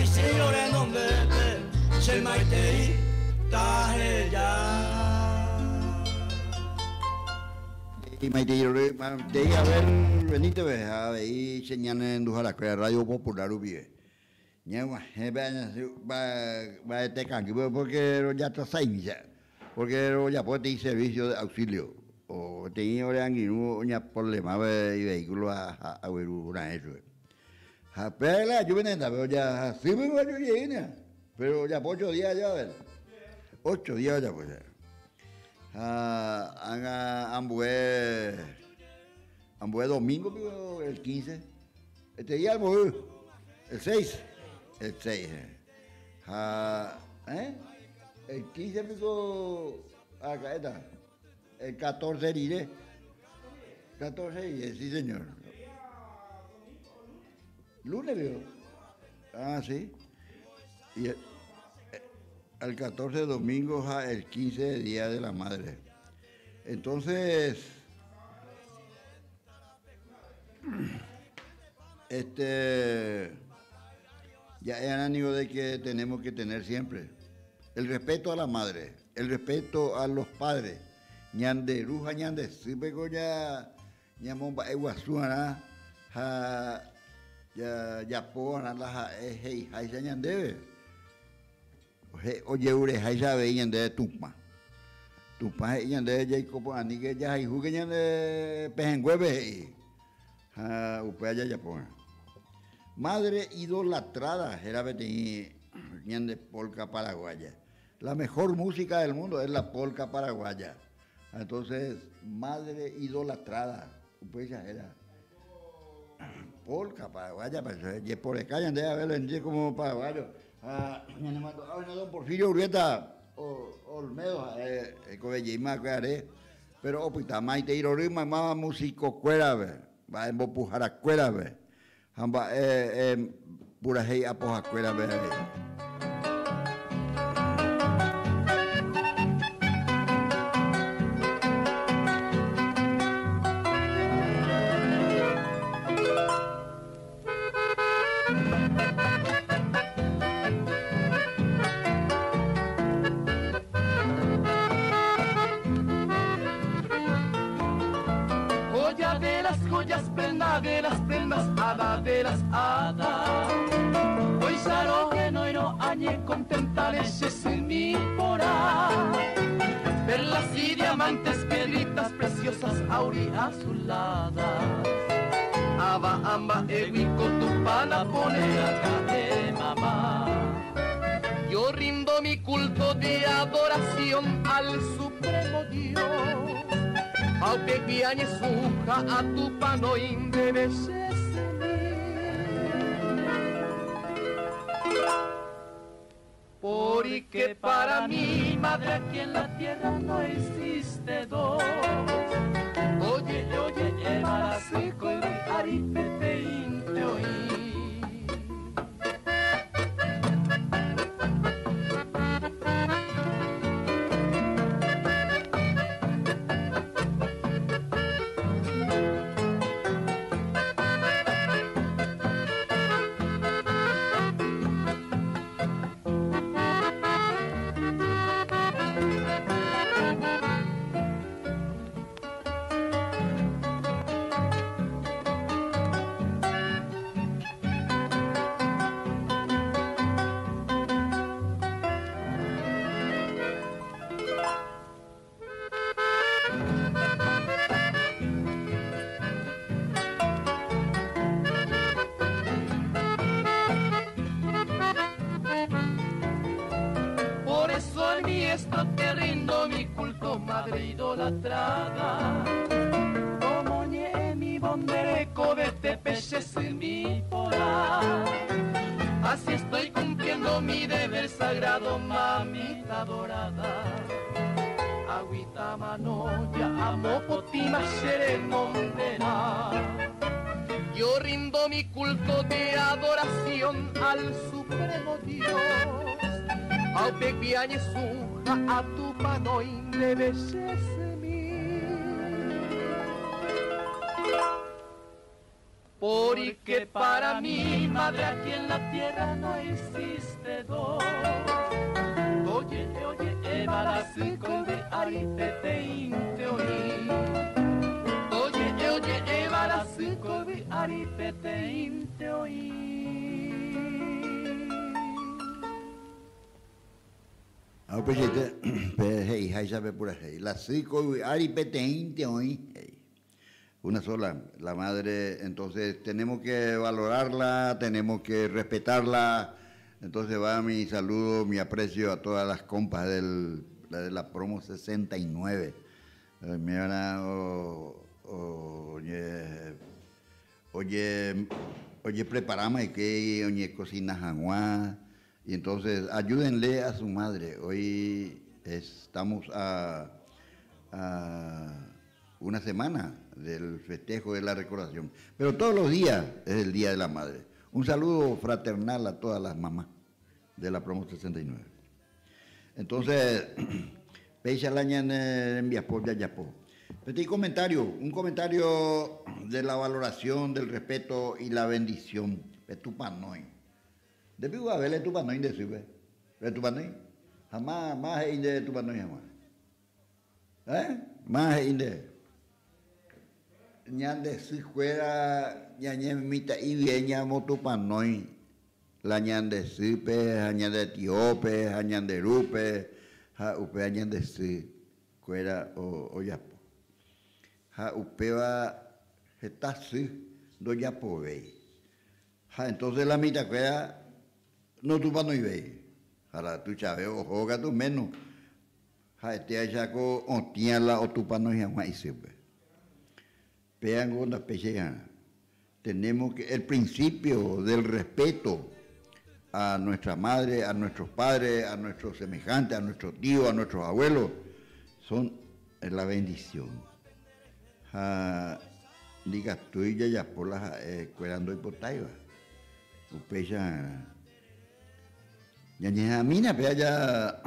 Isidro renondépe che maitei taheja. Maitei rory, maitei Abel Benítez-pe ha avei che ñane renduharakuéra Radio Popular rupive. Ñag̃uahẽ pe mba'ete kangýpe porque rojatrasaimícha, porque rojapo peteĩ servicio de auxilio, peteĩ ore angirũ oñaproblemápe ivehículo ha agueru raẽ chupe. Ha pe la aju pene rendápe ojahasýpe aju jeýne, pero ojapo ocho días aja Abel. Ocho días ojapo che. Ha ág̃a ambue, ambue domingo piko el quince. Este día almoy, el 6, el 6. Ha, ¿eh? El 15 piko araka'éta, el 14 rire. 14 rire, sí señor. Lunes piko. Ah, sí. Y el, el 14 domingo ha el 15 día de la madre. Entonces, Este, ja'e'arã ningo de que tenemos que tener siempre el respeto a la madre, el respeto a los padres, ñande ru ha ñande sýpe ko ñamomba'eguasu'arã ha jajapo'arã la ha'e he'iháicha ñandéve. Ojerureháicha avei ñandéve Tupã. Tupã he'i ñandéve jaiko porãníke jahayhúke ñande pehẽnguépe he'i. Ha upéva jajapova'erã. Madre idolatrada héra peteĩ ñande polka paraguaya. La mejor música del mundo es la polka paraguaya. Entonces, madre idolatrada, upéicha héra. Polka paraguaya, jeporeka ñande a ver, como paraguayo. Ha ñanemandu'a oĩne don Porfirio Urbieta Olmedo ha'e hekovejeýma va'ekue are, péro opyta maitei rory maymáva musikokuérape, mba'e mbopuharakuérape ha mba'e purahéi apohakuérape avei. Joya de las joyas, prenda de las prendas, hada de las hadas. Oicharõ henoirõ añecontentare che symi porã. Perlas y diamantes, piedritas preciosas auri azuladas. Ava amba'égui ko Tupã napone raka'e mama. Yo rindo mi culto de adoración al Supremo Dios. Ha upégui añesũ ha Tupã noĩ ndéve che symi. Porque para mí, madre, aquí en la tierra no existe dos. Oye, oye, Eva, ko yvy ári peteĩnte oĩ. Por eso en mi esto te rindo mi culto, madre idolatrada. Tomoñe'ẽmi nde rekovetépe che symi porã. Así estoy cumpliendo mi deber sagrado, mamita adorada. Ag̃uita mano ya amopotĩma che renonderã. Yo rindo mi culto de adoración al Supremo Dios. Ha upégui añesũ ha atupãnói ndéve che symi. Porque para mi madre aquí en la tierra no existe dos. Oye, oye, Eva, la de aripete inte oí. Oye, oye, Eva, la de aripete inte oí. Ah, pues, este, hey, pura La cinco aripete inte oí. Una sola, la madre, entonces tenemos que valorarla, tenemos que respetarla. Entonces va mi saludo, mi aprecio a todas las compas de la promo 69. Mira, oye, oye, oye, preparamos y que oye, cocina jaguá. Y entonces ayúdenle a su madre. Hoy estamos a una semana del festejo de la recordación. Pero todos los días es el Día de la Madre. Un saludo fraternal a todas las mamás de la promo 69. Entonces, pecha la en Viapo, Yayapo. Petit comentario, un comentario de la valoración, del respeto y la bendición. Tupanoy. De pico a verle Tupanoy de sube. De Tupanoy. Jamás, más de Tupanoy jamás. ¿Eh? Más de ñande si fuera ñañe mita y bien ñamo tupanoi la ñande sipe ñande tiope ñande rupe ja upe ñande si cuera o o yapo ja upe va está si do yapo ve ja entonces la mita cuera no tupanoi ve ja la tu chave ojo tu menos ja este ayaco o la o tupanoi ja y sipe. Tenemos que el principio del respeto a nuestra madre, a nuestros padres, a nuestros semejantes, a nuestros tíos, a nuestros abuelos, son la bendición. Diga tú y ya por la cuerando y por taiba. Ya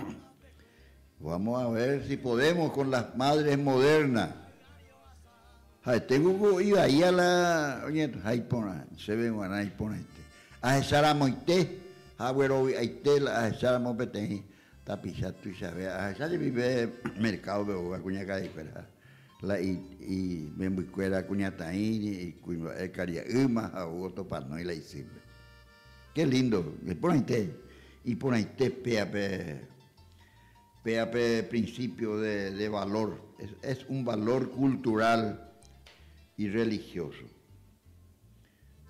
vamos a ver si podemos con las madres modernas. Tengo iba ahí a la oye, ahí pone, se ve bueno, ahí pone este. A esa moite, abuelo ahí te a esa mopete, tapiza tú sabes, a esa vive mercado de oga cuña cada la y me cuera cuña taín y cuña caria uma a otro pano y la hicimos. Qué lindo, y por ahí te PAP principio de valor, es un valor cultural y religioso.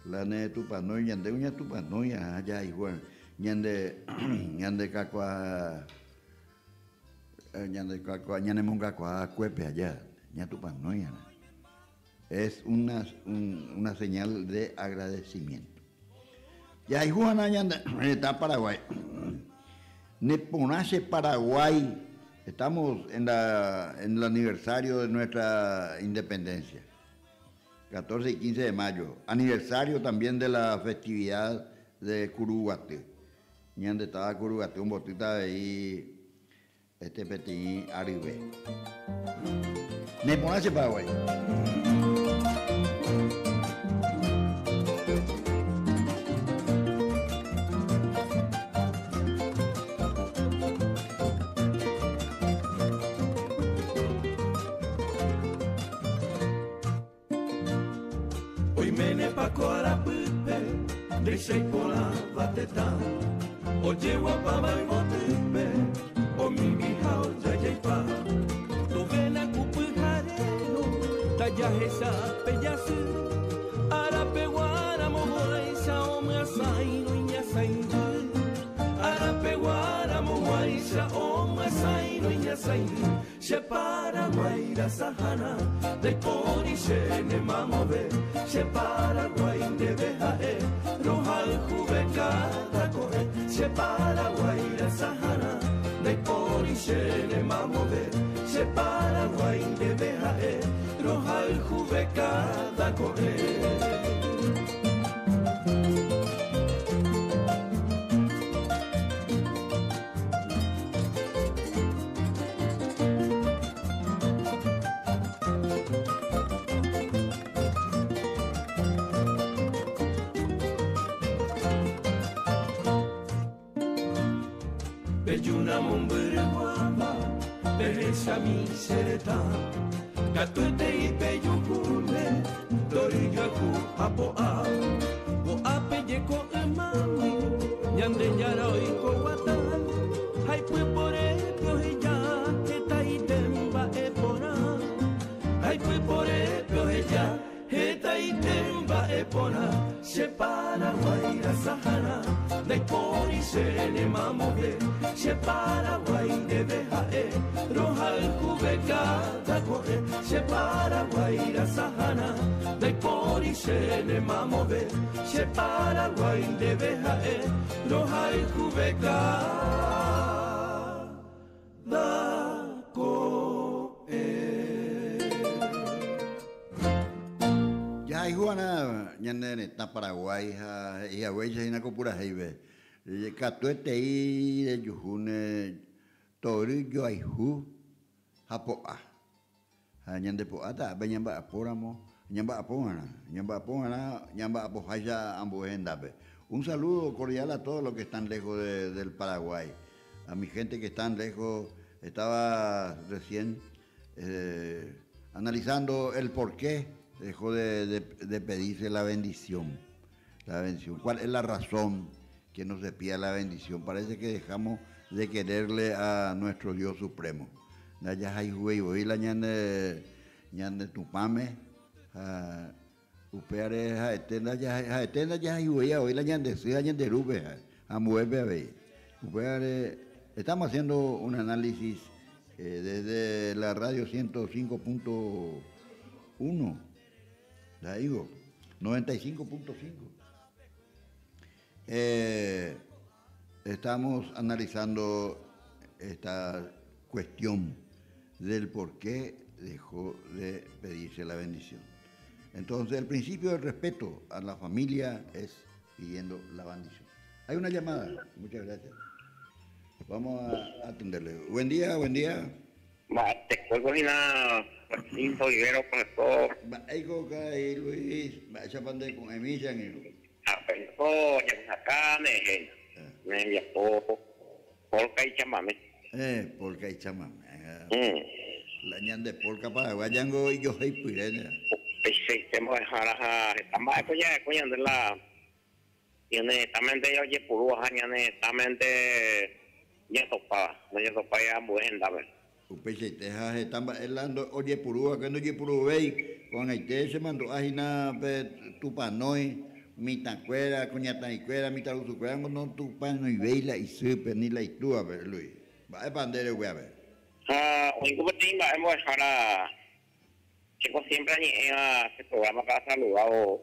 La ne tupanoy, ñande uña tupanoy, allá igual, ñande ñande cacua, ñande cacua, ñande mongacua, cuepe allá, ña tupanoy. Es una señal de agradecimiento. Ya igual ñande está Paraguay. Neponace Paraguay, estamos en el aniversario de nuestra independencia. 14 y 15 de mayo, aniversario también de la festividad de Curuguaty. Ñande estaba Curuguaty, un botita ahí, este petit Aribe. Neponace Paraguay. Oye guapa y motipe, o mi mija oye yaipa. Tovena cupujareno, tallaje peyasu, arapeguara moguaisa o masaino iñasaindu. Arapeguara moguaisa o masaino iñasaindu. Se Paraguay la Sahara, de pori se ne mamove, se Paraguay de bejae, roja el juve cada coge, se Paraguay la Sahara, de pori se ne mamove, se Paraguay de bejae, roja el juve cada coge. Pejúna mombyryguáva pehechami che retã Katuetei pejuhúne toryjuahu ha po'a Ko'ápe jeko ymágui Ñandejára oiko guata ha ipyporépe oheja hetaite mba'e porã Ha ipyporépe oheja hetaite mba'e porã Che Paraguái rasahárã ndaipóri chéne mamove Che Paraguái ndéve ha'e rohayhuve káda ko'ẽ Che Paraguái rasahárã ndaipóri chéne mamove Che Paraguái ndéve ha'e rohayhuve káda ko'ẽ. Jahayhu'arã ñane retã Paraguái ha he'i haguéicha hína ko purahéipe, katuetei rejuhúne tory joayhu ha po'a. Ha ñande po'áta ápe ñamba'apóramo, ñamba'apova'erã, ñamba'apova'erã ñamba'apoháicha ambue hendápe. Un saludo cordial a todos los que están lejos de, del Paraguay, a mi gente que están lejos, estaba recién eh, analizando el por qué dejó de, de, de pedirse la bendición. La bendición. ¿Cuál es la razón que no se pida la bendición? Parece que dejamos de quererle a nuestro Dios Supremo. Ndajahayhuvéi voi la ñande ñande Tupãme ha upévare ha'ete ha'ete ndajahayhuvéi avei la ñande sy ha ñande rúpe ha ambuépe avei. Upévare estamos haciendo un análisis desde la radio 105.1, ndaha'éivo, 95.5. Estamos analizando esta cuestión del por qué dejó de pedirse la bendición. Entonces, el principio del respeto a la familia es pidiendo la bendición. Hay una llamada, muchas gracias. Vamos a atenderle. Buen día, buen día. Mba'etekóiko hína Joaquín Olivero profesor. Mba'éiko karai Luis, mba'éichapa nde ko'ẽmi che angirũ. Ha péiko jaguehaka ne rehe ne rembiapo polka ichamame. Eh, polka ichamame. La ñande polka paraguaya ngo ijoheipyre nde. Upeichaite mbo'ehára ha heta mba'éko ja'eko ñande la ñane retãmente ojepuru ha ñane retãmente jatopáva, ndajatopái ambue hendápe. Upeichaite ha heta mba'e la ojepuru va'ekue ndojepuruvéi, ko'ag̃aite chemandu'a hína pe tupãnói, mitãkuéra, kuñataĩkuéra, mitãrusukuéra ngo notupãnoivéi la isýpe ni la itúvape, Luis. Mba'épa nde regueave? Ha oĩko peteĩ mba'e mbo'ehára chéko siempre añe'ẽva che programa-pe asaludávo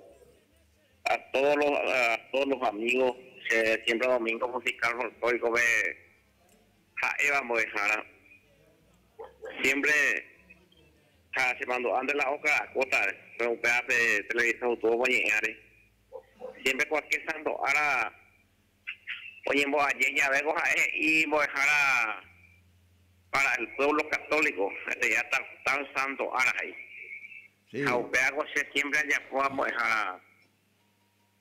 a todos los a todos los amigos che siempre domingo musical folclórico-pe ha'éva mbo'ehára siempre ha chemandu'ánte la okarakótare pero upéva pe televisor otuvo oñe'ẽare siempre cualquier santo ára oñemboaje jave ko ha'e he'i mbo'ehára para el pueblo católico heteia tal tal santo ára he'i ha upéva ko che siempre ajapóva mbo'ehára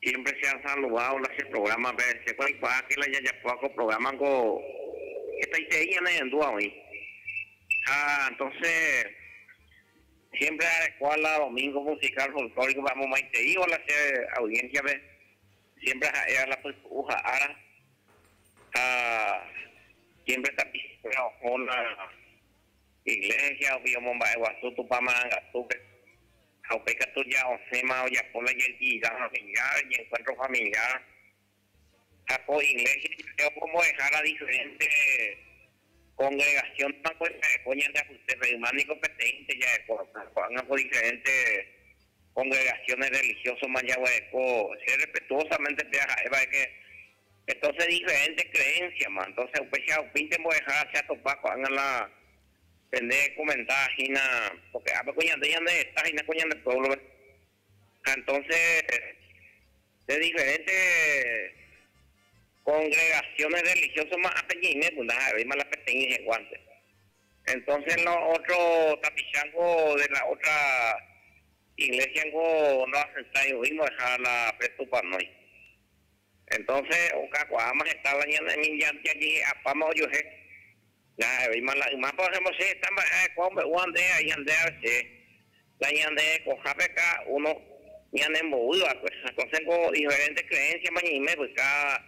Siempre se han saludado la che programa pe che ko aikuaa que la jajapóva ko programa ko hetaiterei ñanehendúva oĩ ha entonces siempre arekóva la domingo musical folclórico pe amomaiteívo la che audiencia pe siempre ha'éva la pytu'u ha ára ha siempre tapichakuéra oho la iglesia rupi omomba'eguasu Tupã Marangatúpe. Ha upéi katu ja osẽma ojapo la iñactividad familiar, iñencuentro familiar. Ha ko iglesia jave okombo'ehára diferente congregación ko ja'eko ñande apytépe, yma niko peteĩnte ja'eko, ha ko'ág̃a ko diferente congregaciones religiosoma jaguereko, che respetuosamente péva ha'e va'ekue entonces diferente creencia-ma, entonces upéicha upéinte mbo'ehára che atopa ko'ág̃a la Pende comenta hína, porque ápe ko ñande ñande reta hína ko ñande pueblo-pe. Ha entonces de diferente congregaciones religiosas ma ápe ñaime pues ndaha'evéima la peteĩ reheguánte. Entonces los otro tapichango de la otra iglesia-ngo no aceptái voi mbo'eha la pe Tupãnói. Entonces, okakuaáma heta la ñane jajehe'apáma ojuehe. Ndaha'evéima la yma, por ejemplo, che heta mba'e aikuaa ombe'úva nde ha ñande avese, la ñande rekohápe cada uno ñanembovy va'ekue. Entonces ko diferente creencia ma ñeime pues cada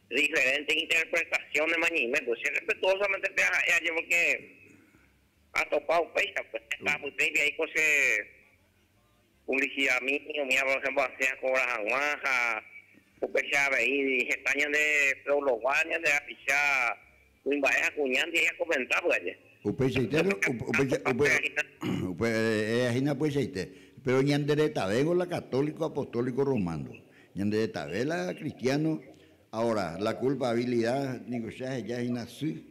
diferente interpretaciones ma ñeime pues. Che respetuosamente pe aha'e aje porque atopa upéicha pues. Heta apytépe aiko che publicidad mi umíva por ejemplo asẽ acobra hag̃ua ha upéicha avei heta ñande pueblo-gua ñande rapicha kuimba'e ha kuña ndive ñakomenta py'a aje. Upeichaite, upe hína upeichaite. Pero ñande retavéngo la católico, apostólico, romano. Ñande retave la cristiano. Ahora, la culpabilidad niko che aheja hína sy,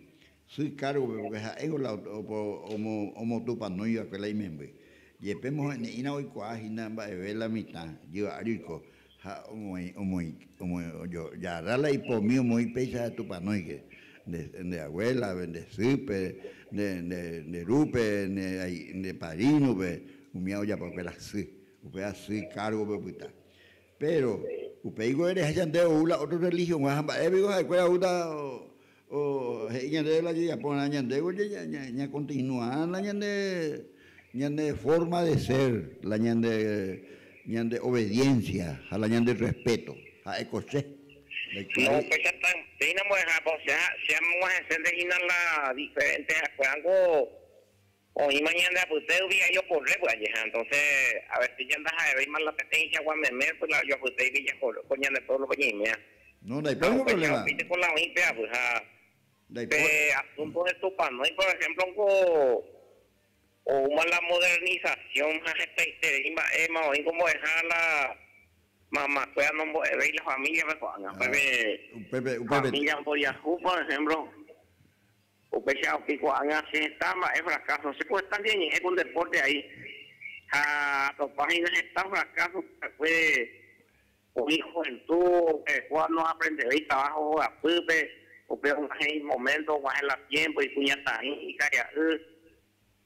sy cargo-pe, porque ha'éngo la omotupanói va'ekue la imemby. Jepe ne'ĩra oikuaa hína mba'eve la mitã jyva ári oiko, ha omoĩ, omoĩ, ojarra la ipomi omoĩ péicha tupanóike, nde abuela-pe, nde sýpe, nde rúpe, nde padrino-pe, umíva ojapo va'ekue la sy, upéva sy cargo-pe opyta. Péro upéi erehecha nde ou la ótro rrelihiongua ha mba'e piko ha'ekuéra oúta he'i ñandéve la jajaporã ñandévo ñakontinua la ñande ñande forma de ser, la ñande ñande obediencia ha la ñande respeto. Ha'éko che. No, upéicha péina mbo'ehápe, osea che amog̃uahẽsénte hína la diferente ha'ekuérango Oĩma ñande apytégui ahí okorre pues ajeha, entonces a veces ya ndaha'evéima la peteĩchagua meme pues la ojoapytégui jakorre ko ñande pueblo pe ñaiméva. No, ndaipóri Ha upéicha problema. upéicha ko la oĩ péva pues ha Ndaipóri. pe asunto de Tupãnói por ejemplo ko oúma la modernización ha hetaiterei mba'éma oĩ ko mbo'eha la mama kuéra nombo'evéi la familia pe ko'ág̃a Ah, upépe upépe, upépe. familia mboriahu por ejemplo. Upéicha opi ko'ág̃a che heta mba'e fracaso. Che ko heta ndive ñe'ẽ con deporte ahí ha atopa hína heta fracaso va'ekue umi juventud orekóva noaprendevéi trabajo hogapýpe, upe og̃uahẽ imomento, og̃uahẽ la tiempo, ikuñataĩ, ikaria'y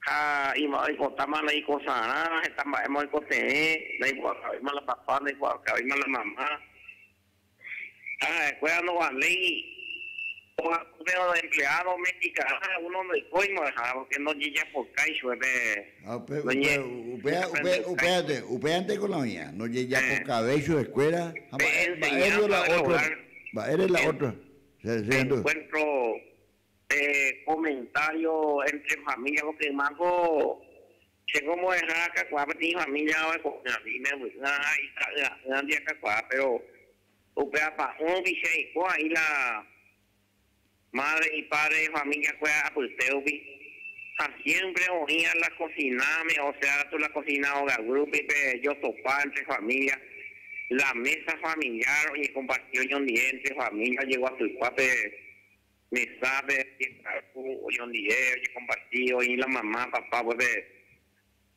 ha oipotáma la ikosarã, heta mba'éma oikotevẽ, ndaipu'akavéima la papa, ndaipu'akavéima la mama. Ha ha'ekuéra ndovaléi ogapýpe empleado mexicana uno ndoikói mbo'ehára porque ndojejapokái chupe pe Ha upe, upe, upéa, upe, upéante, upéanteko la oĩva, ndojejapokavéi chupekuéra ha Pe mba'e, mba'ério enseñanza la del otro, hogar, mba'ére la otro, che, che rendu. encuentro, pe comentario entre familia, porque ymáko Chéngo mbo'eha akakuaa peteĩ familia oiko'ỹva, imemby'ỹva ha ita'yra'ỹvandi akakuaa, péro upe apa'ũ rupi che aiko aĩ la madre y padre familia kuéra apyte rupi, ha siempre oĩva la kosináme, osea katu la kosina ogaguy rupi pe jotopa entre familia, la mesa familiar oñekomparti oñondive entre familia ojeguapykua pe Mesápe ojekaru oñondive, ojekomparti, oĩ la mama, papa upépe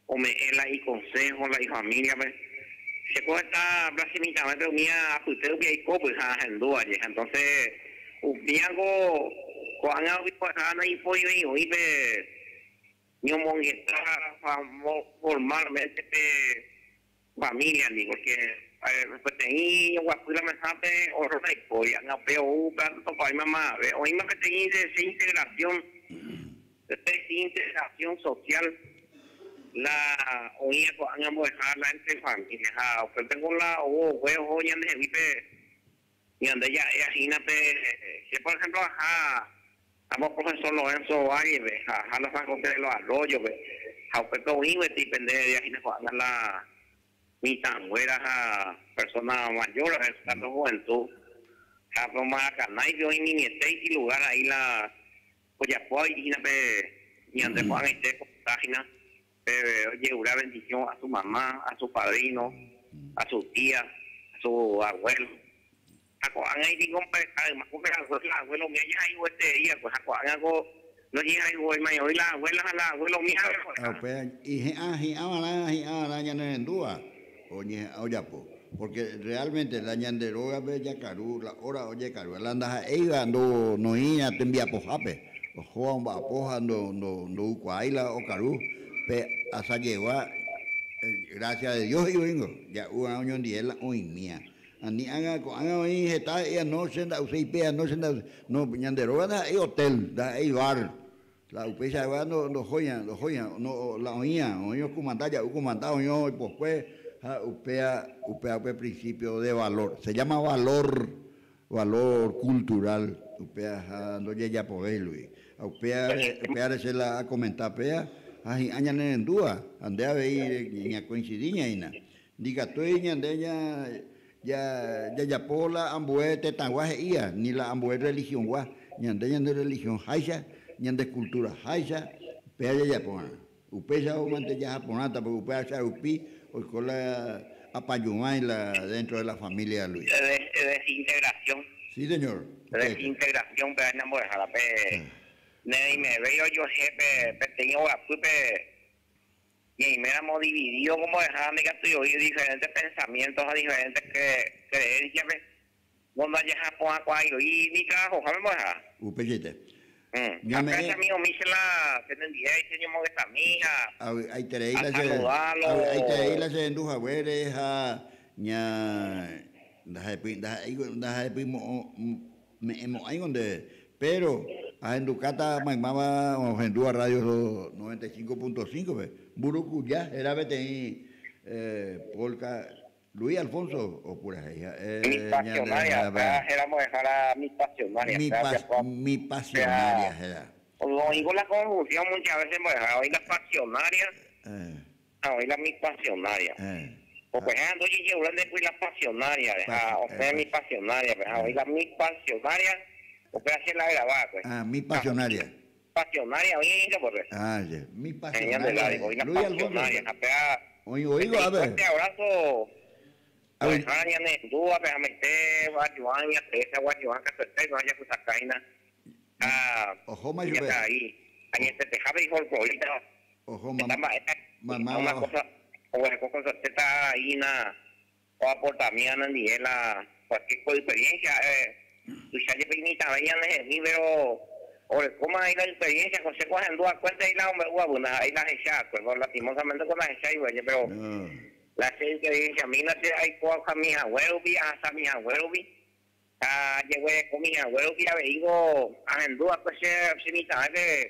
ome'ẽ la ikonsého la ifamíliape. Che ko heta Brasil mitãvépe umía apyte rupi aiko pyha ahendu aje. Ha entonce umíango ko'ág̃a rupi mbo'ehára naipoivei oĩ pe ñomongeta formalmente pe Familia-ndi, porque peteĩ oguapy la mesápe ótro ndaipóri, ág̃a upe ou upéva ndotopáima mavave. Oĩma peteĩ desintegración, desintegración social la oĩva ko'ág̃a mbo'eha la entre familia. Ha upépe ko la ou ogue oho ñandehegui pe ñande ja'éva hína pe, che por ejemplo aha amo profesor Lorenzo Valle-pe ha aha la San José de los Arroyos-pe ha upépe oĩ gueteri pende hína ko'ág̃a la mitãnguéra ha persona mayor, tanto juventud ha pe Maracanáipe oĩ mimietéiti lugar ahí la ojapóva hína pe ñande ko'ag̃aite hína pe oje'ura bendición a su mamá, a su padrino, a su tía, a su abuelo. Ha ko'ág̃a ipiko yma ko pe abuela, abuelo mía jehayhueterei va'ekue ha ko'ág̃a ko ndojehayhuvéima oĩ la abuela ha la abuelo mía Ha upéva hi'ã hi'ãvarã hi'ãvarã ñanerendúva oñeha'ã ojapo. Porque realmente la ñande rógape jakaru la hora ojekaru la ndaha'éiva noĩva tembiapohápe ohóva omba'apo ha ndoukuaái la okaru pe asajegua gracia de Dios he'i oĩngo ja'uva'erã oñondive la oĩmíva. Ani ág̃a ko'ág̃a oĩ heta he'i anoche nda'uséi pe, anoche nda'uséi. No, ñande róga ndaha'éi hotel, ndaha'éi bar. La upeichagua ndohóiva, ndohóiva, no, la oĩva, oĩ okumanda, ja'u kumanda, oĩ oipokue, ha upéva, upéva upe principio de valor. Se llama valor, valor cultural, upéva ha ndojejapovéi, Luis. Ha upévare, upévare che la akomenta péva, ha hi'ã ñanerendúva, ha nde avei ñacoincidi ñaína. Ndikatúi ñande jajapo la ambue tetãgua he'íva, ni la ambue religión-gua. Ñande ñande religión háicha, ñande cultura háicha, upéva jajapo va'erã. Upéicha mante jaha porãta, porque upéicha rupi oiko la apañuãi la dentro de la familia, Luis. Desintegración. Sí, señor. Desintegración pe añambo'ehára pe nereimevéi ojuehe pe peteĩ ogapýpe Ñaiméramo dividido como deja ndaikatúi oĩ diferente pensamiento ha diferente creencia-pe, ndojajapo'ãkuaái ni trabajo-hápe mbo'eha. Upeichaite. Ha péicha amigo mi che la chenendie che ñomongetami ha Avy'aiterei la che asaludálo. Avy'aiterei la che rendu haguére ha ña ndaha'epy ndaha'éi ndaha'epy mo'õ Me'ẽmo'ãingo ndéve, péro ahendukáta maymáva ohendúva radio 95.5-pe, Mburukuja héra peteĩ polka Luis Alfonso opurahéi ha'e Mi pasionaria, upéva héra mbo'ehára Mi pasionaria, upéva ojapo Mi pasionaria héra. Oĩko la confusión muchas veces mbo'ehára, oĩ la pasionaria ha oĩ la mi pasionaria. Okuehe andu ojeje'ura ndepy la pasionaria re ha osẽ mi pasionaria pe ha oĩ la mi pasionaria upéva che la agrava akue. Ah, mi pasionaria. Pasionaria oĩ oĩta upépe. Ah, che. Mi pasionaria. Oĩ la pasionaria ha péva Oĩ voi ko'ápe. Fuerte abrazo. Ohejára ñane rendúvape ha mete Guajuan ña Teresa Guajuan katuete yma japysaka hína ha Ohóma ichupe. kuñakarai añetetehápe ifolklorita Oho heta mba'e mamá una cosa oguereko con certeza hína oaportamíva nendive la cualquier ko experiencia tuicha jepe imitãve ñanehegui pero orekóma ahí la experiencia José ko ahendu akuénte ahí la ombe'u avy ndaha'éi la ahecha akue pero lastimosamente ko ndahechái guaye pero No. La che experienciamína che aikuaukami hague rupi, ahasami hague rupi, ha ajeguerekomi hague rupi aveíko ahendu va'ekue che che mitãvépe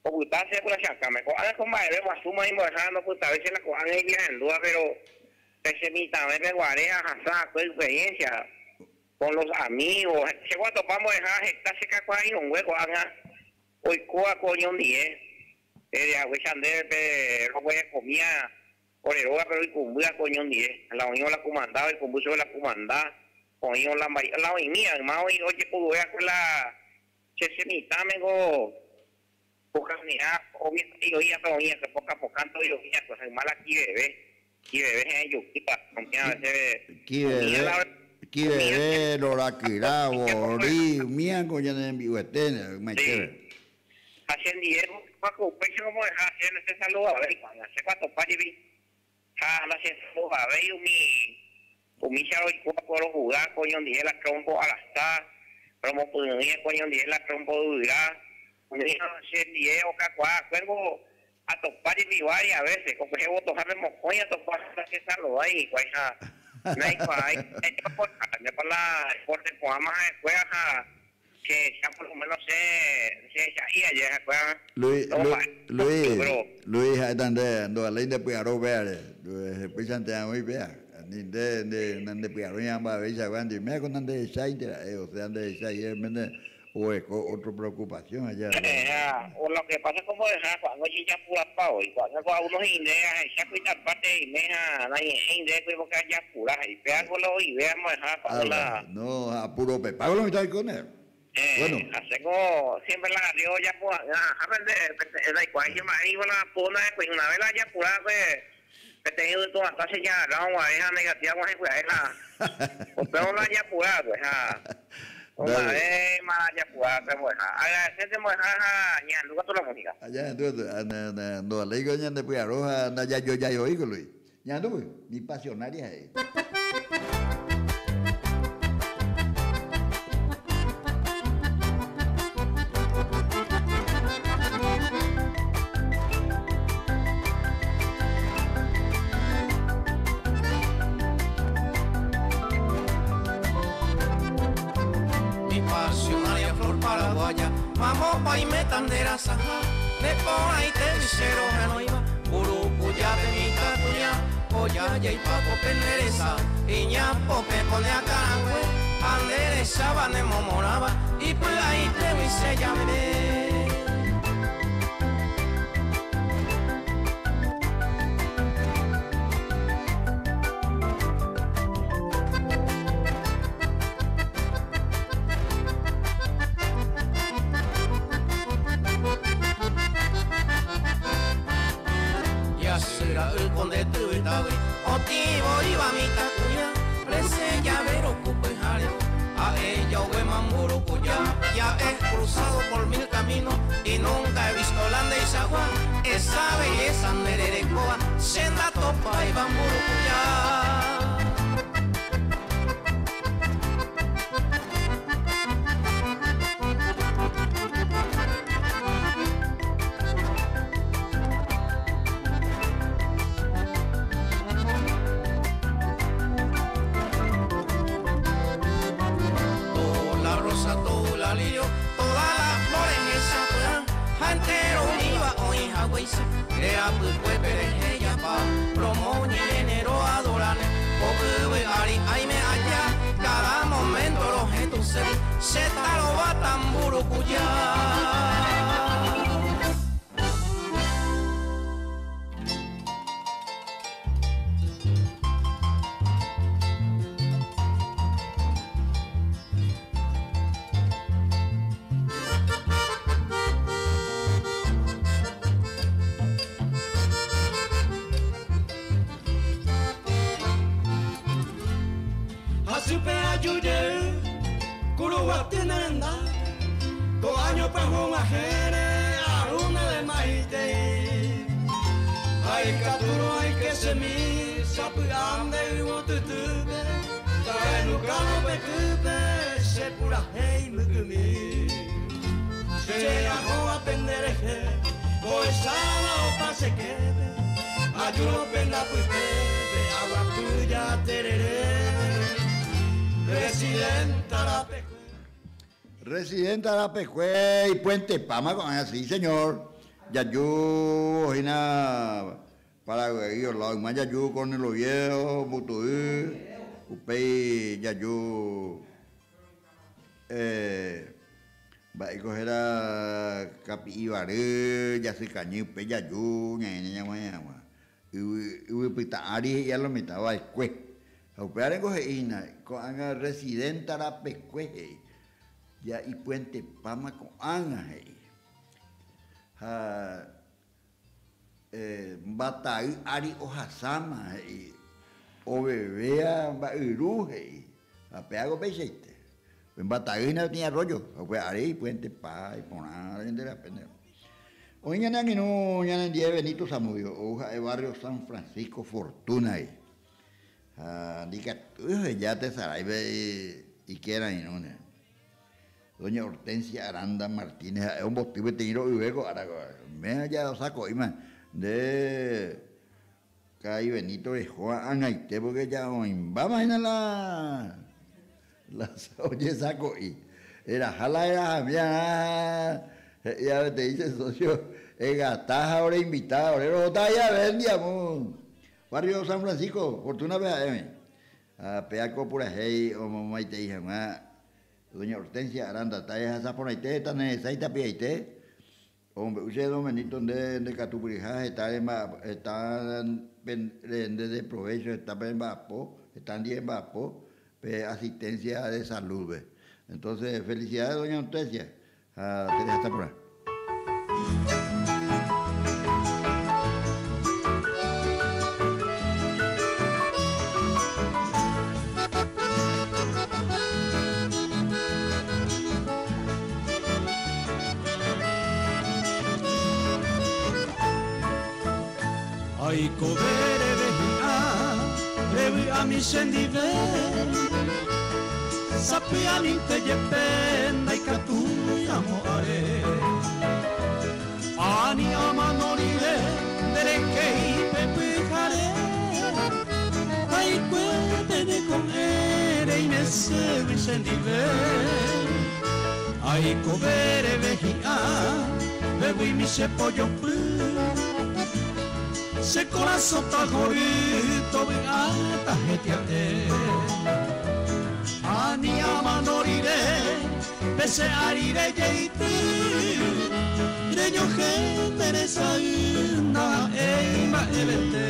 opyta che la che akãme. Ko'ág̃a ko mba'eve guasúma imbo'ehára ndopytavéi che la ko'ág̃a ipiahendúva, péro pe che mitãvépe guare ahasa va'ekue experiencia con los amigos. Che guatopa mbo'ehára heta che kakuaa irũngue ko'ág̃a oikóva ko oñondive. Ere haguéicha ndéve pe roguerekomía Ore rógape roikũmby akue oñondive, la oĩvo la kumanda oikũmby chupe la kumanda, oĩvo la mba'e, la oĩmíva yma oĩ ojepuruve akue la che che mitãme ko pokãmiha oĩ oĩ akue oĩ akue pokã pokãnte oĩ oĩ akue ha yma la kiveve, kiveve he'ẽ jukýva umi a veces Kiveve, kiveve, rorakyra, vori, umíango ñane rembi'uete ymaitére. Sí. Ha che ndie ko upéicha omo'ẽha che ndachesaludavéi ko'ág̃a, che kuatopa jepi ha ndachesaludavéi umi umícha roiko va'ekue rohuga ko oñondive la trompo arasa, romopyrỹi ko oñondive la trompo yvyra, umíva che ndie okakuaa va'ekuéngo atopa jepi varias veces, ko kuehe votohápe mokõi atopa ha ndachesaludái hikuái ha ndaikuaái mba'épa la deporte porãma ha'ekuéra ha Che hecha por lo menos che che hecha'i aje ha'ekuéra Luis, omomba'e Luis, pero. Luis ha'éta nde ndovaléi nde py'aro upévare, hepýichante ag̃ui upéva, ni nde nde nandepy'arói amba'eveichagua ndime ko nandehecháinte ra'e, osea ndehechái mende oguereko otro preocupación aja. Ha o lo que pasa como deja ko'ág̃a ojejapurapa voi, ko'ág̃a ko algunos he'i nde ahecha ko itapáte eime ha nañe'ẽi nde porque ajapura he'i, péva ko la oivéva mbo'eha ko'ág̃a la. No, apuro-pepa ko lo mitã oikóne. Bueno. Ha chéko siempre la río ojapo ahápe nde peteĩ ndaikuaái che mba'e niko la púna hekuái una vez la ajapura pe peteĩ yvytu atã che jagarra oguare ha negativa oguahẽ pya'e la upévo la ajapura va'ekue ha una vez ma la ajapura va'ekue mbo'eha. Agradecerte mbo'eha ha ñahendu katu la música. Ñahendu katu, ndovaléiko ñande py'aro ha ndajajojái voi ko Luis. Ñahendu voi, mi pasionaria he'i. Pasionaria flor paraguaya, mamo paime tandera saja, de por ahí tercero janoiba, urucuya de mi tatuña, oya y paco pendereza, iña pope pone a carangüe, andereza ne momoraba, y pues ahí te se llame. Ya he cruzado por mil caminos y nunca he visto la de Isagua. Esa belleza nererecoa, senda topa y bamburucuya. Residenta Arapekue y Puente Pama, así señor. Yayú, Ojina, Paraguay, Orlando, Yayú con el Oviedo, Mutuí, Upey, Yayú, va a coger a Capibaré, Yacicañí, Upey, Yayú, ña, ña, ña, y Pita Ari, ya lo mitad, va, Cue. Upey, arengo, Ina, con Residenta Arapekue. Ya y Puente Pama con Ana ja Batay Ari Ojasama o bebea Bairu a peago pecheite en Batay no tenía rollo o Ari Puente Pa y por nada de la pena. Hoy ñana que no ñana día Benito Zamudio o el barrio San Francisco Fortuna y dica ya te saray y quiera y no. Doña Hortensia Aranda Martínez, es un botivo de tiro y luego, me ya saco, ima, de Cay Benito de Juan Aite, porque ya vamos a la oye saco y era jala, era mía, ya te dice socio, gataja ahora invitada, ahora botalla, ya vendíamos. Barrio San Francisco, Fortuna PAM, a Peaco Purajey, o mamá y te dije, mamá. Doña Hortensia Aranda, talla esa por ahí, te necesita piaite. Hombre, usted don Benito de Catupurijá, está de provecho, está en Bapo, están en Bapo, asistencia de salud. Entonces, felicidades, doña Hortensia. Hasta por ahí. Ay, cobere vejía, revi a mi sendive, sapiani te yependa y catuya moare. Ani amanorire, dereque y pepijare, ay, cuete de comer y me se mi sendive. Aikove revehi'a vevuimi che pojopy Che korasõ tahory tovy'áta hetia'e Ani amano rire pe che ári rejeity Reñohẽ nde resay ndaha'éi mba'evete.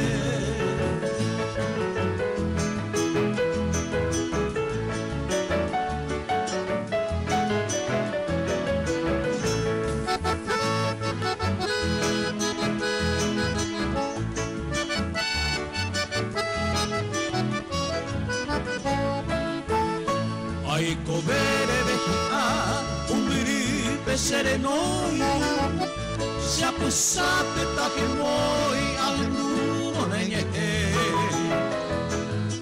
Aikove revehi'a pumbyry pe che renói Che apysápe tahemói ahendúvo ne ñe'ẽ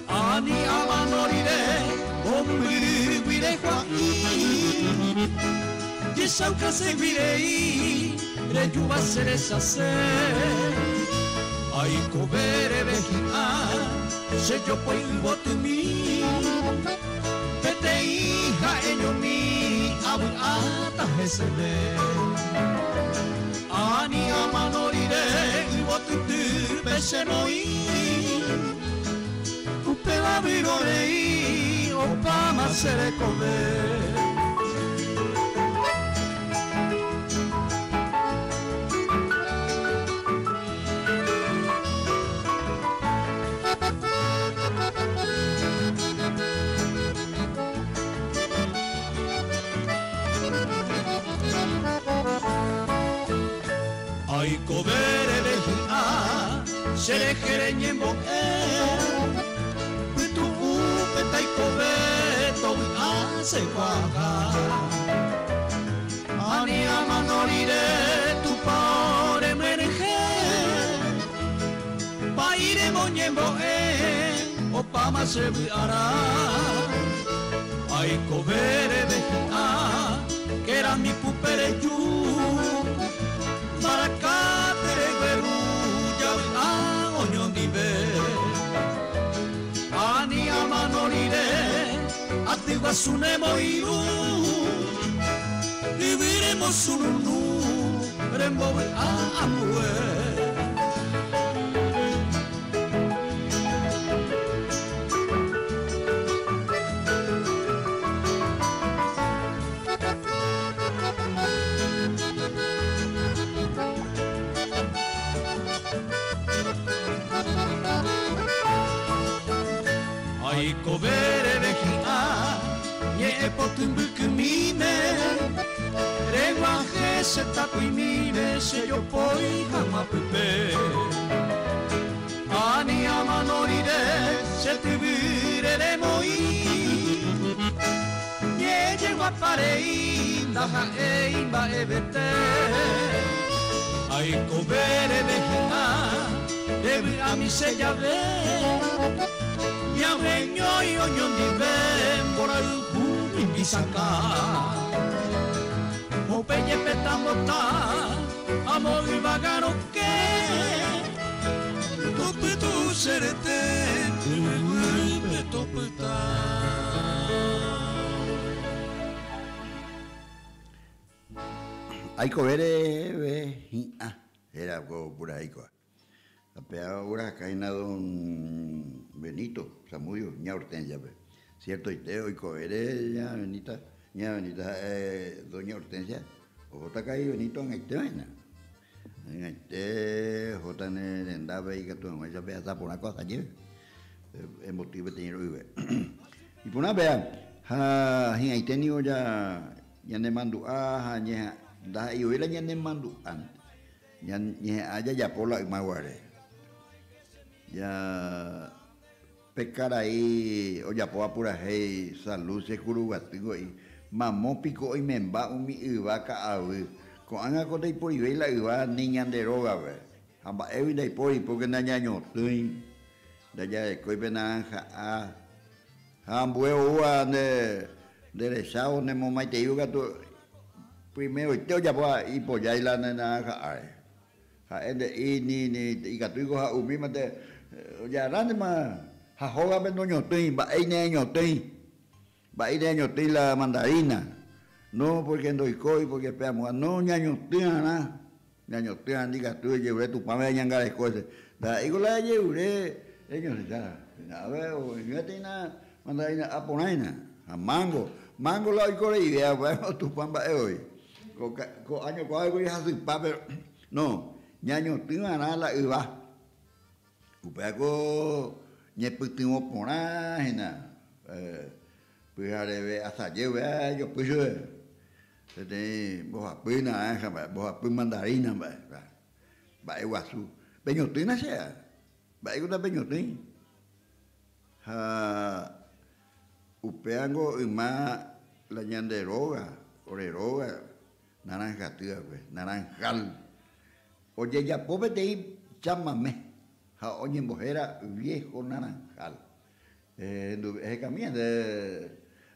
Ani amano rire mombyrýgui rejua'i Jechaukaségui rei rejúva che rechase Aikove revehi'a che jopói yvotymi Peteĩ ha'eñomi avy'áta heseve Ani amano rire yvotytýpe chemoĩ Upéva vyrorei opáma che rekove. Aikove revehi'a che rehe reñembo'e Pytu'úpe taikove tovy'a che kuaaha Ani amano rire Tupão remyenyhẽ Pa'i remoñembo'e opáma che vy'arã Aikove revehi'a kerami pupe reju Mbaraka teregueru javy'a oñondive Ani amano rire aty guasu nemoirũ Yvy remosununu rembovy'a ambue Aikove revehi'a ñe'ẽpoty mbykymíme Reg̃uahẽ che takuimíre che jopói hag̃ua pype Ani amano rire che tyvýre remoĩ Ñe'ẽjeguaparei ndaha'éi mba'evete Aikove revehi'a revy'ami che jave Ñaheñói oñondive mborayhu mimbisakã Upe jepetambota amo yvága Topytu che rete yvyguýpe topyta. Aikove reheve hi'ã héra ko purahéi kóva. Ha péva oguerahaka hína don Benito Zamudio ña Hortensia-pe. Ciertoite oikovére ña Benita, ña Benita ha'e doña Hortensia ohóta ka'i Benito ag̃aite va'erã. Ag̃aite ohóta ne rendápe ikatu hag̃uáicha pehasa porã ko asajépe. Emboty peteĩ ro'yve. Iporã péva ha hi'ãite ningo ja ñanemandu'a ha ndaha'eivoí la ñanemandu'ánte. Ñañeha'ã jajapo la yma guare. Ja pe karai ojapóva purahéi Salud che kuruguaty ngo'i, mamo piko oimemba umi yva ka'avy. Ko'ág̃a ko ndaiporivéi la yva ni ñande rógape. Ha mba'égui ndaipóri pórke nañañotỹi, ndajarekói pe naranja'a. Ha ambue oúva nde rechávo nemomaiteívo katu primeroite ojapóva ipojái la ne naranja'áre. Ha'e nde'i ni ni ikatúiko ha'umi mante ojarántema ha hógape noñotỹi, mba'éi neañotỹi, mba'éi neañotỹi la mandarina. No, porque ndoikói, porque pe amóva. No, ñañotỹ'arã, ñañotỹ'arã ndikatúi ejevure Tupãme añangareko hese. Ndaha'éiko la ejevure reñosecha. Ave oñoñoetĩna mandarina porãina. Ha mango, mango la oiko reivéva upéva Tupã mba'e voi. Ko, ko año kóvape hasypa, pero no, ñañotỹ'arã la yva. Upéva ko ñepytyvõ porã hína. Pyhareve asaje upéva jopy chupe. Peteĩ mbohapy naranja mba'e, mbohapy mandarina mba'e. Mba'e guasu. Peñotỹna che ára. Mba'éiko ndapeñotỹi. Ha upévango yma la ñande róga, ore róga naranjaty va'ekue, naranjal. Ojejapo peteĩ chamame ha oñembohéra Viejo Naranjal. Ehekami nde,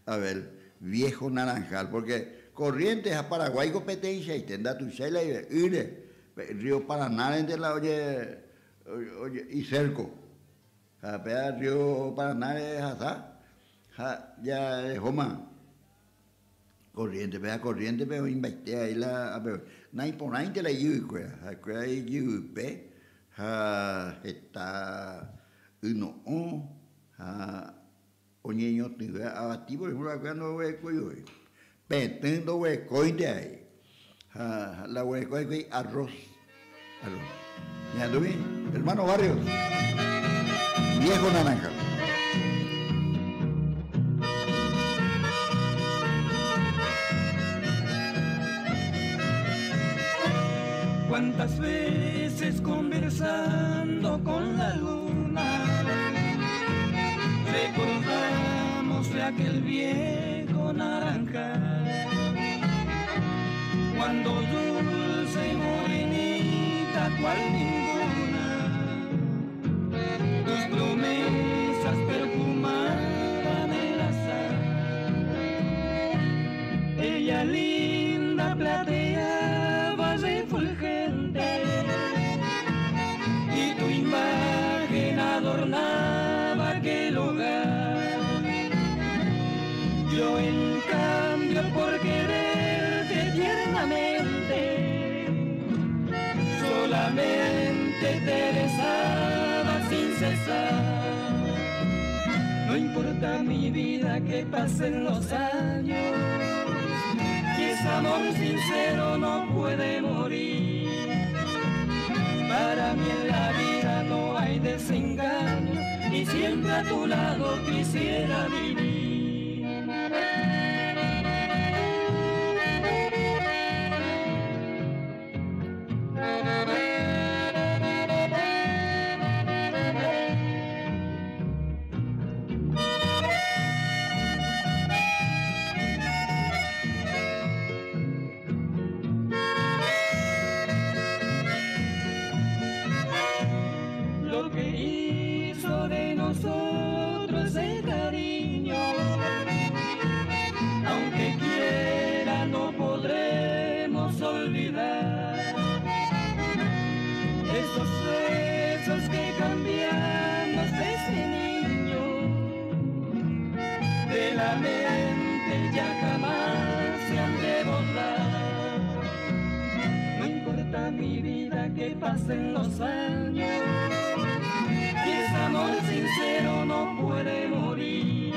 Abel, Viejo Naranjal, porque Corrientes ha Paraguay ko peteĩchaite, ndatuichái la ive'ỹre, pe río Paranárente la oje, oje, icerco. Ha péva río Paranáre ehasa ha jarehóma. Corrientes-pe ha Corrientes-pe oĩmbaite ai la ape naiporãinte la ijyvykuéra, ha'ekuéra ijyvype ha heta yno'õ ha oñeñotỹve avati, por ejemplo ha'ekuéra ndoguerekói voi, petỹ ndoguerekóinte ai ha la oguereko hikuái arroz, arroz. Ñandúmi, hermano Barrios, viejo naranja. Cuántas veces conversando con la luna recordamos de aquel viejo naranjal, cuando dulce y morenita cual ninguna, tus promesas perfumaban el azar. Ella linda plateaba refulgente y tu imagen adornaba aquel hogar. Yo en cambio por quererte tiernamente, solamente te besaba sin cesar. No importa mi vida que pasen los años, y ese amor sincero no puede morir. Para mí en la vida no hay desengaño, y siempre a tu lado quisiera vivir. Lo que hizo de nosotros el cariño, aunque quiera no podremos olvidar. Esos besos que cambiamos desde niño, de la mente ya jamás se han de borrar. No importa mi vida que pasen los años, y ese amor sincero no puede morir.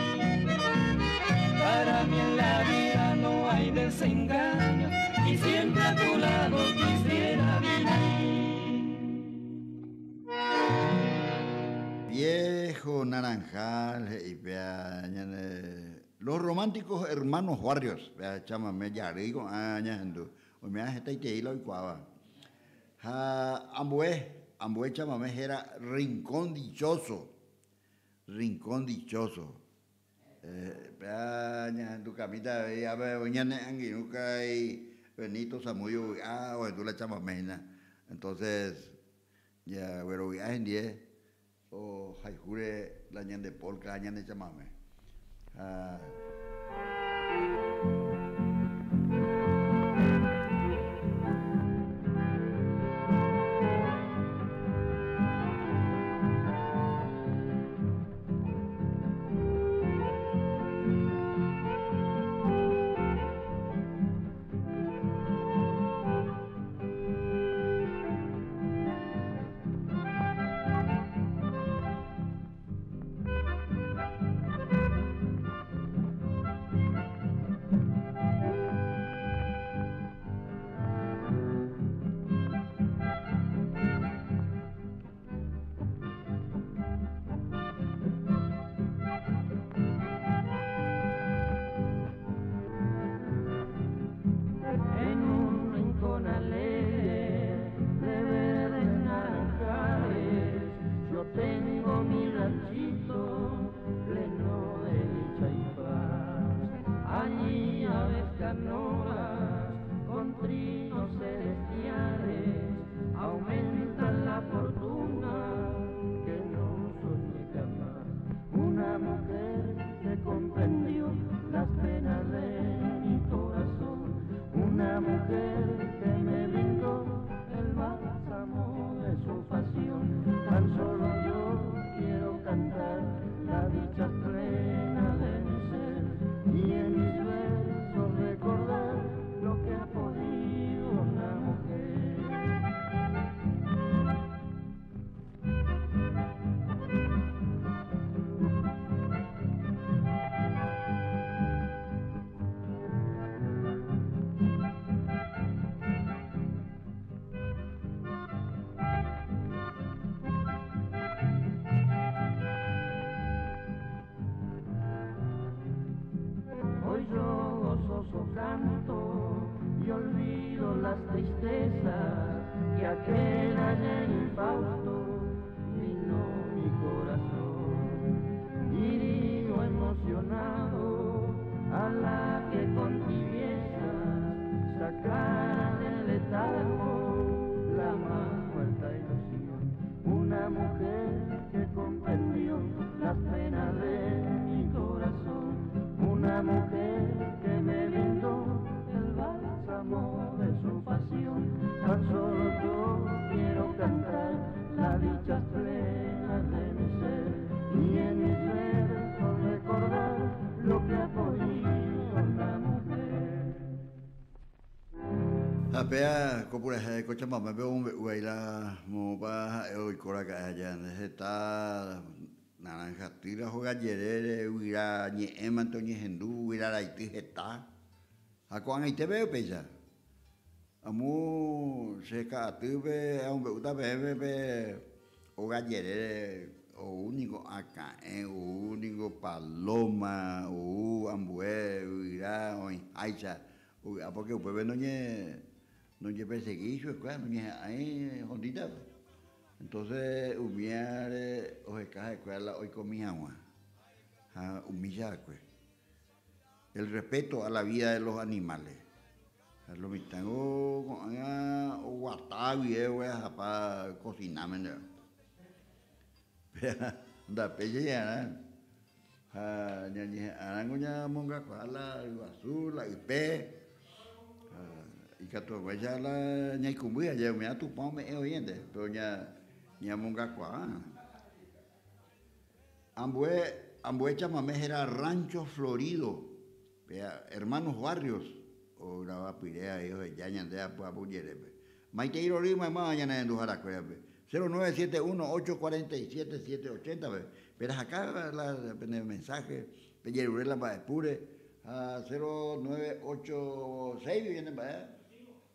Para mí en la vida no hay desengaño, y siempre a tu lado quisiera vivir. Viejo Naranjal, he'i péa ñane Los románticos hermanos Barrios, péa chamame jarýi ko'ã ñahendu, oime'ã hetaitei la oikuaáva. Ha ambue, ambue chamame héra Rincón Dichoso, Rincón Dichoso. Péa ñahendukamíta avei ápe oĩ ñane angirũ karai Benito Samudio vy'a ohendu la chamame hína. Entonces, jaguerovy'a hendie ohayhúre la ñande polka ha ñane chamame. Ha. canoas con trinos celestiales aumentan la fortuna que no soñé jamás. Una mujer que comprendió las penas de mi corazón, una mujer que me brindó el bálsamo de su pasión. Tan solo yo quiero cantar la dicha plena de mi ser y en mis versos recordar lo que ha podido una mujer. Hoy yo gozoso canto y olvido las tristezas que aquel ayer infausto minó mi corazón. Y digo emocionado a la que con tibieza sacara del letargo la más muerta ilusión. Una mujer que comprendió las penas de mi corazón, una mujer que me brindó el bálsamo de su pasión. Tan solo yo quiero cantar la dicha plena de mi ser y en mis versos recordar lo que ha podido una mujer. Apea kopuraje Cochabamba pe omombe'u la mopa ha'e oiko raka'e aja heta naranja týra hogajerére guyra ñe'ẽmante oñehendu guyra raity heta ha ko'ag̃aite upéicha amo che ka'atýpe amombe'úta peẽme pe hogajerére ou niko aka'ẽ ou niko paloma ou ambue guyra oĩháicha ovy'a porque upépe noñepersegui chupekuéra noñeha'ãi hondítape entonces umíare oheka ha'ekuéra la oikomi hag̃ua ha umícha va'ekue el respeto a la vida de los animales ha lo mitãngo ko'ág̃a oguata guive oguerahapa cocináme ndéve péa ndapéicha ha ñañeha'ãrãngo ñamongakuaa la yguasu la ype ikatu hag̃uáicha la ñaikũmby aje umi Tupã ome'ẽ oĩente pero ñamongakuaa ambue chamame héra Rancho Florido péa Hermanos Barrios ogravapyre avei oheja ñande apuapujerépe maitei rory maymáva ñane renduharakuérape 0971 847 780 pe perahaka la pene mensaje pejerure la mba'epúre ha 0986 viene mba'e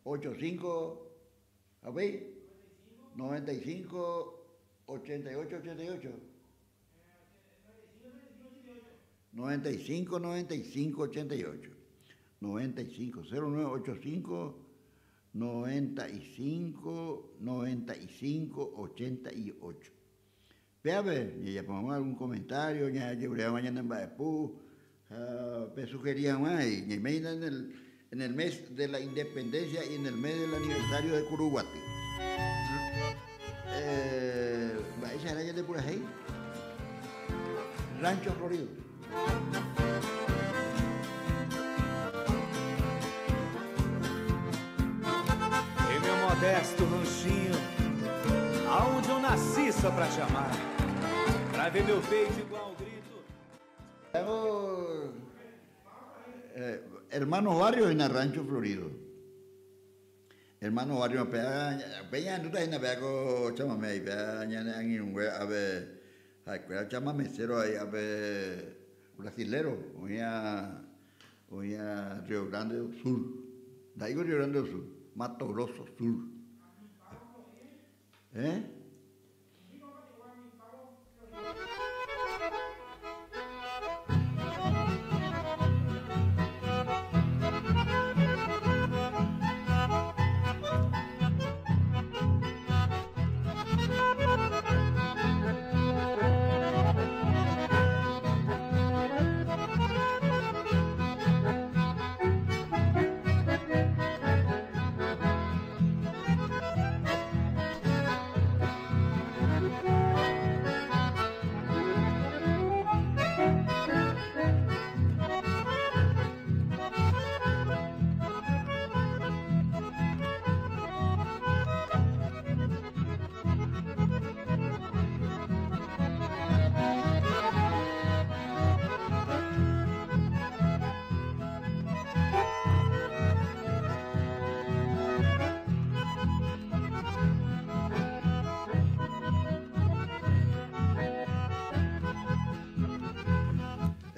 85 avei 95 88 88 95 95 88 95 0985 95 95 88. Péape, ñajapo algún comentario, ñajeruréva ñane mba'epu, pe sugería hag̃ua y ñaiméina en el mes de la independencia y en el mes del aniversario de Curuguaty. Mba'éicha héra ñande purahéi? Rancho Florido. Em meu modesto ranchinho, aonde eu nasci só pra te amar, pra ver meu peito igual um grito. Hermanos Barrios en el Rancho Florido. Hermano Barrios, peña, no te pea ko chamame ahí, pea ñane angirũngue ave, ha'ekuéra chamamecero ahí, ave brasilero, oĩa Río Grande do Sur. Nda'íko Río Grande do Sur, Mato Grosso Sur. ¿Eh?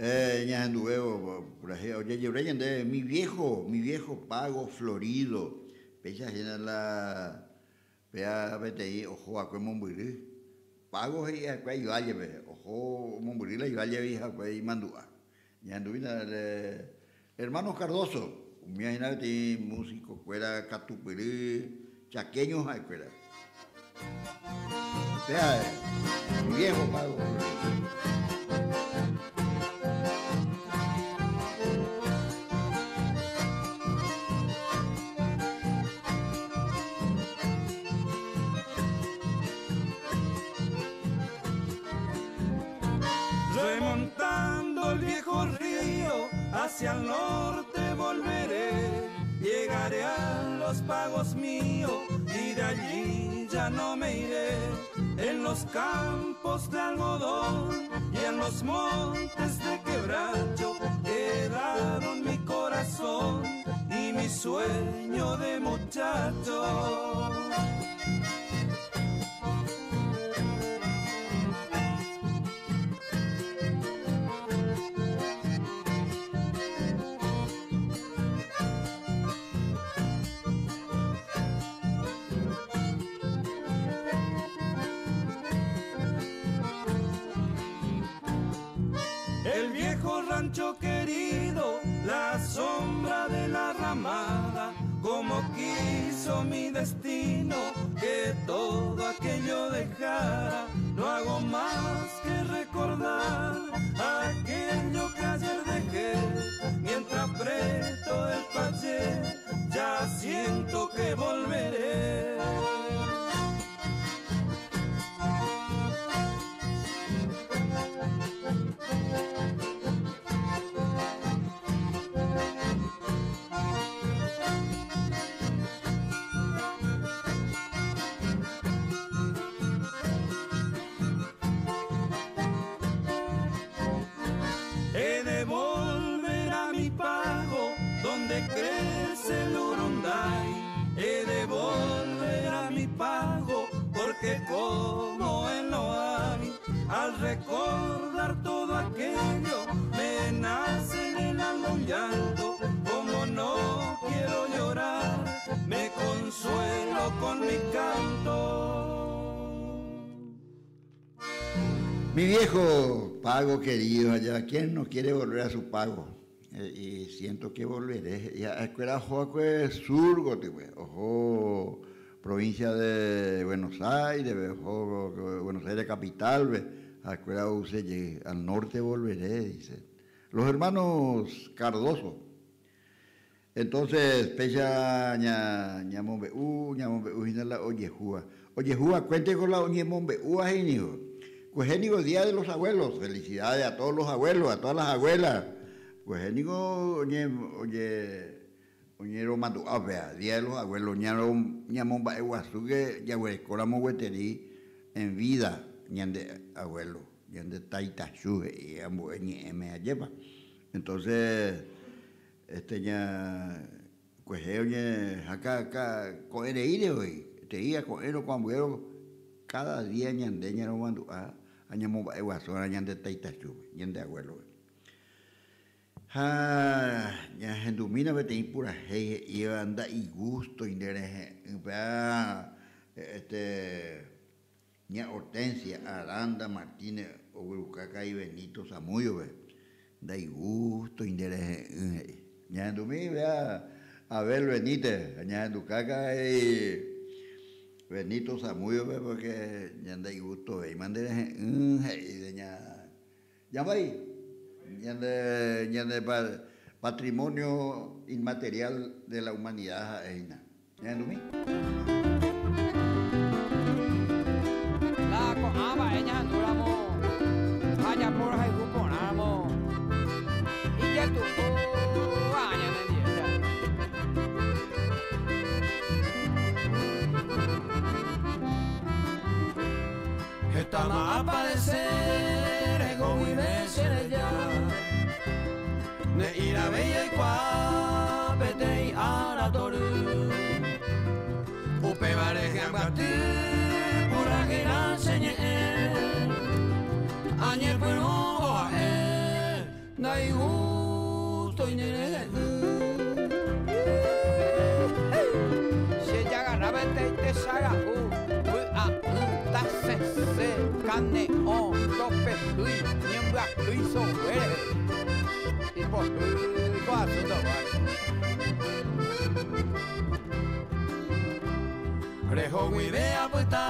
Ñahenduvévo purahéi ojejerure ñande mi viejo, mi viejo pago florido. Péicha hína la péa peteĩ oho va'ekue mombyry. Pago he'i hikuái ivállepe, oho mombyry la iválleve hikuái imandu'a. Ñahendúina Hermanos Cardozo, umíva hína peteĩ músico-kuéra katupyry chaqueño ha'ekuéra. Péa mi viejo pago florido. Remontando el viejo río hacia el norte volveré, llegaré a los pagos míos y de allí ya no me iré. En los campos de algodón y en los montes de quebracho quedaron mi corazón y mi sueño de muchacho. El viejo rancho querido, la sombra de la ramada, como quiso mi destino que todo aquello dejara. No hago más que recordar aquello que ayer dejé. Mientras aprieto el payé, ya siento que volveré. He de volver a mi pago donde crece el urunday. He de volver a mi pago porque como él no hay. Al recordar todo aquello me nace en el alma un llanto. Como no quiero llorar, me consuelo con mi canto. Mi viejo pago querido allá, ¿quién no quiere volver a su pago? Y siento que volveré. Y a escuela ojo sur, ojo provincia de Buenos Aires, ojo Buenos Aires capital, ve, a escuela UCY, al norte volveré, dice. Los hermanos Cardoso. Entonces, pecha ña, ñamombe'u, ñamombe'u hína la ojehúva. Ojehúva, cuente con la oñemombe'úva, hijo. Pues digo, Día de los Abuelos, felicidades a todos los abuelos, a todas las abuelas. Pues digo, oye, oye, oye, romandu, vea, Día de los Abuelos, ñaro, ñamomba, eguazú, que ya güey, colamo güeterí en vida, ñande abuelo, ñande taita, y ambo, ñe, me allepa. Entonces, este ña, pues, oye, acá, acá, con ere ire hoy, te ia con ero, con abuelo, cada día ñande, ñaro, mandu, ah, añamo, eguazú, ñande taita, ñande abuelo. Ha, ña hendumina peteĩ purahéi he'íva ndaigusto inderehe upéva, este, ña Hortensia Aranda Martínez ogueruka ka'i Benito Zamudio-pe ndaigusto inderehe'ỹ he'i. Ña hendumi upéva Abel Benítez ña henduka ka'i Benito Zamudio-pe porque ña ndaigustovéima nderehe'ỹ he'i de ña Yambai, ñande, ñande patrimonio inmaterial de la humanidad ha'e hína. Ñahendumi. La ko'ã mba'e ñahendúramo ha japorohayhu porãramo ijetu'úva ñanendive. Hetama aparecer ego guive chereja ne'irãvéi aikuaa peteĩ ára tory upévare hyambyaty purahéirã che ñe'ẽ añepyrũ ha'e Techaga'u, vy'a'ỹ, tasẽse, kane'õ, topehýi, ñembyahýi sogue rehe. Ipohýi ko asunto guáre. Reho guive apyta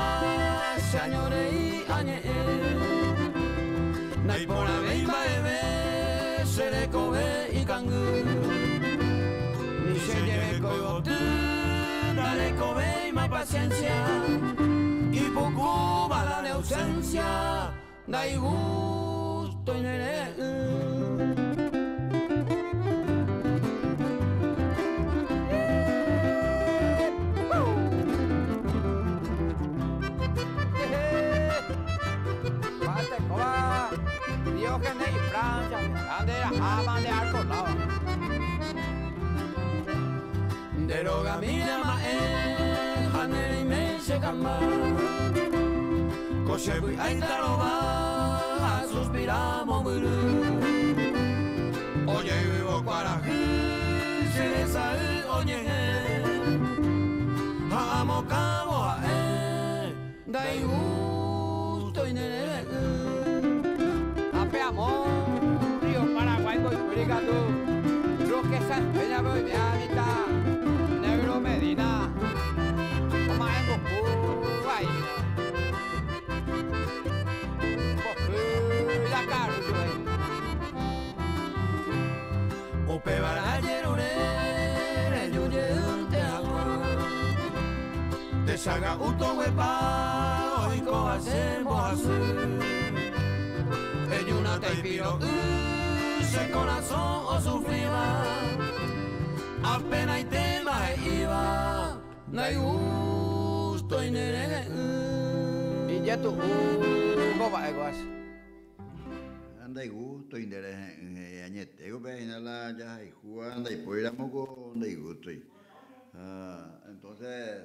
che añorei añe'ẽ. Naiporãvéi mba'eve che rekove ikangy. Ni che jereko yvoty ndarekovéima paciencia. Ipukúva la ne ausencia ndaigústoi nere'ỹ. Diógenes y Francia, ande raháma nde arco lado. Nde rogamíre ma'ẽ ha ne reime che kamba. Ko che vy'aita rova ha suspira mombyry. Ojeyvyvo kuarahy che resay oñehẽ. Ha amokãvo ha'e ndaigústoi nere'ỹ. Ape amo Río Paraguay mboypýri katu Roque Sáenz Peña-pe oime mitã Negro Medina oma'ẽ mbopu vaína. Mbohýi jakaru chupe. Upévarã ajerure reju jeýnte hag̃ua. Techaga'u toguepa oikóva che mbohasy. Ejúna taipiro'y che korasõ osufríva. Apenaitéma he'íva ndaigústoi nere'ỹ. Ijetu'u ko mba'e ko asy. Ha ndaigústoi nderehe'ỹ he'i añetéko pe hína la jahayhúva ndaipóiramo ko ndaigústoi. Ha entonces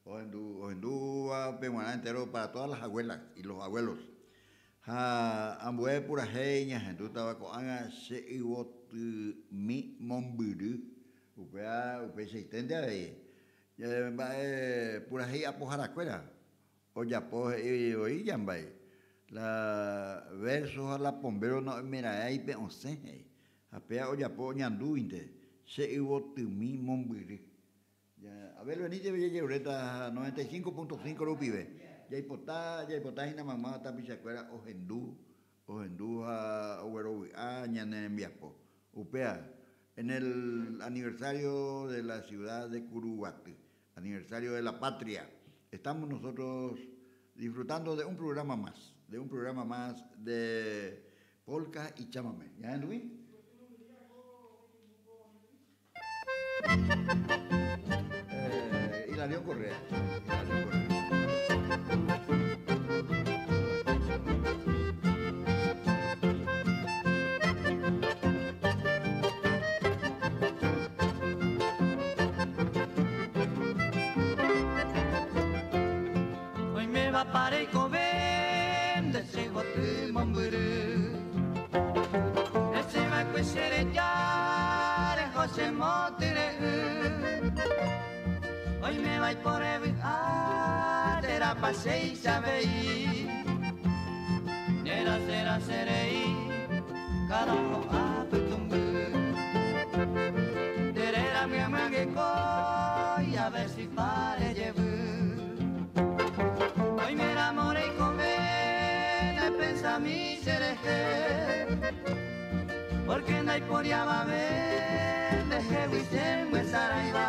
ohendu ohendúva peg̃uarã entero para todas las abuelas y los abuelos. Ha ambue purahéi ñahendútava ko'ág̃a che yvotymi mombyry. Upéva upeichaiténte avei. Mba'e purahéi apoharakuéra ojapo he'i voi jambái. La verso ha la pombéro noimeraẽi pe osẽ he'i. Ha péva ojapo oñandúvinte che yvotymi mombyry. Abel Benítez-pe jajeruréta 95.5 rupive. Jaipota, jaipota hína maymáva tapichakuéra ohendu, ohendu ha oguerovy'a ñane rembiapo. Upéva, en el aniversario de la ciudad de Curuguaty, aniversario de la patria, estamos nosotros disfrutando de un programa más, de un programa más de polka y chamamé. Ñahendúi? Eh, Hilarión Correa. Hilarión Correa. Oimévapa reikove nde che yvoty mombyry. Resẽva'ekue che reja reho che motyre'ỹ. Oiméva iporevy'a térãpa chéicha avei. Nerasẽ rasẽ rei káda ho'a pytũmby. Nde réra myamyangekói avesípa rejevy. Oiméramo reikove nepensami cherehe. Porque ndaipóri avave ndehegui chembyesaraiva.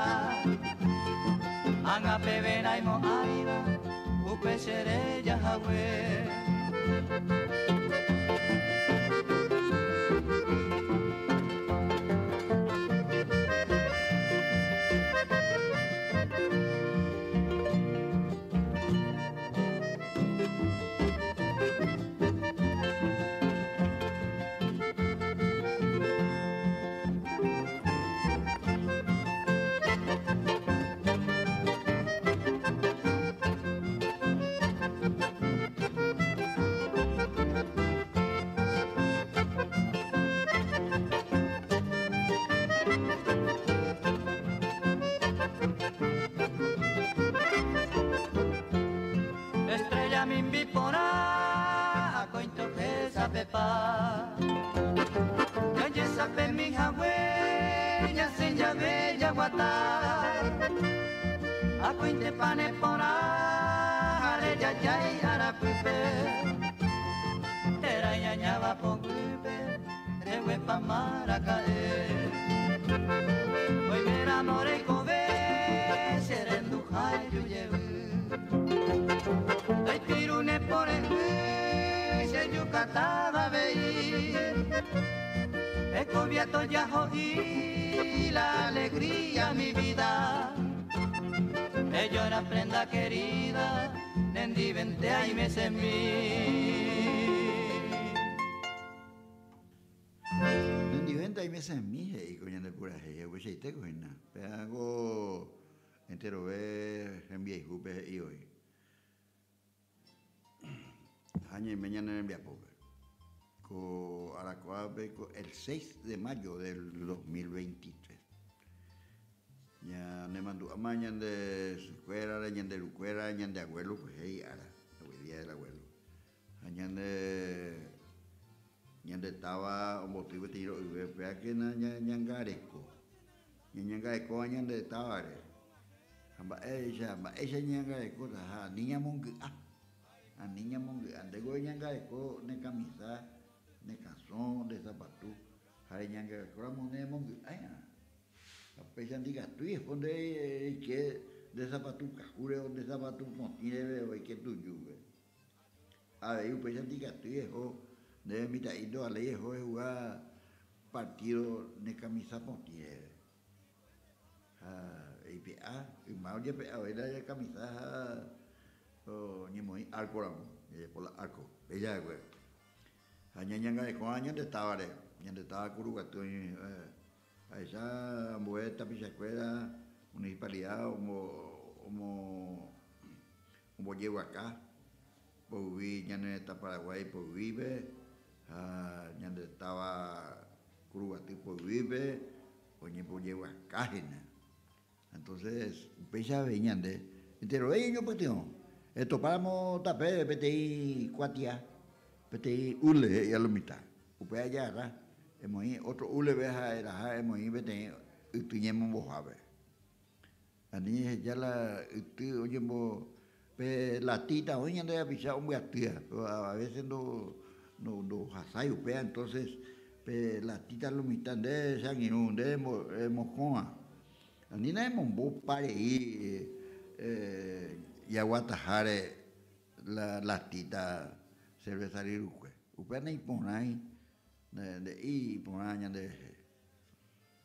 Ág̃a peve naimo'ãiva upe che reja hague. Mimbi porã akóinte ohesapepa. Jajesapemi hague ñasẽ jave jaguata. Akóinte pane porã ha rejajái arapýpe. Térã iñañáva poguýpe reguepama raka'e. Oiméramo reikove che renduha eju jevy. Taipiru ne pore'ỹ che jukatáva avei. Hekovia tojaho'i la alegría mi vida. Ejora prenda querida nendivente aimesemi. Nendivénte aimesemi he'i ko ñande purahéi upeichaitéko hína. Péva ko enterove hembiayhúpe he'i voi. Ha ñaime ñane rembiapópe. Ko arakuápe ko el 6 de mayo del 2023. Ñanemandu'áma ñande sykuérare, ñande rukuérare, ñande abuelo kuehe hi'ára, el día del abuelo. Ha ñande ñande táva omboty peteĩ ro'yve, upévakena ñañangareko. Ñañangarekóva ñande távare. Ha mba'éicha, mba'éicha ñañangarekóta ha ani ñamongy'a. Ani ñamongy'a. Ndéko reñangareko ne kamisa, ne kasõ, nde sapatu ha reñangarekóramo nemongy'ái'arã. Ha péicha ndikatúi eho nde reike nde sapatu pyahúre o nde sapatu potĩ reve oike tujúpe. Avei upéicha ndikatúi eho nde mitã'i ndovaléi eho ehuga partído ne kamisa potĩ reheve. Ha eipe'a, yma ojepe'a voi la kamisa ha oñemoĩ árko ramo, jajapo la árko, péicha va'ekue. Ha ñañangarekóva ñande távare, ñande táva Kuruguaty oĩ ahecha ambue tapichakuéra municipalidad omo Ombojeguaka poyvi ñane retã Paraguái poyvípe ha ñande táva Kuruguaty poyvípe oñembojeguaka hína. Entonces upéicha avei ñande enterove ñañopytyvõ. Etopáramo tape peteĩ kuatia, peteĩ hule he'i a lo mitã. Upe ajagarra emoĩ ótro hulepe ha eraha emoĩ peteĩ yty ñemombohápe. Ani eheja la yty oñembo pe latita oĩ ñande rapicha ombyatýva, pero a veces ndo ndohasái upéva, entonces pe latita lo mitã nde che angirũ nde remokõva, anína emombopa rei jaguataháre la latita cerveza ryrukue, upéva naiporãi, nde'íi iporã ñande rehe.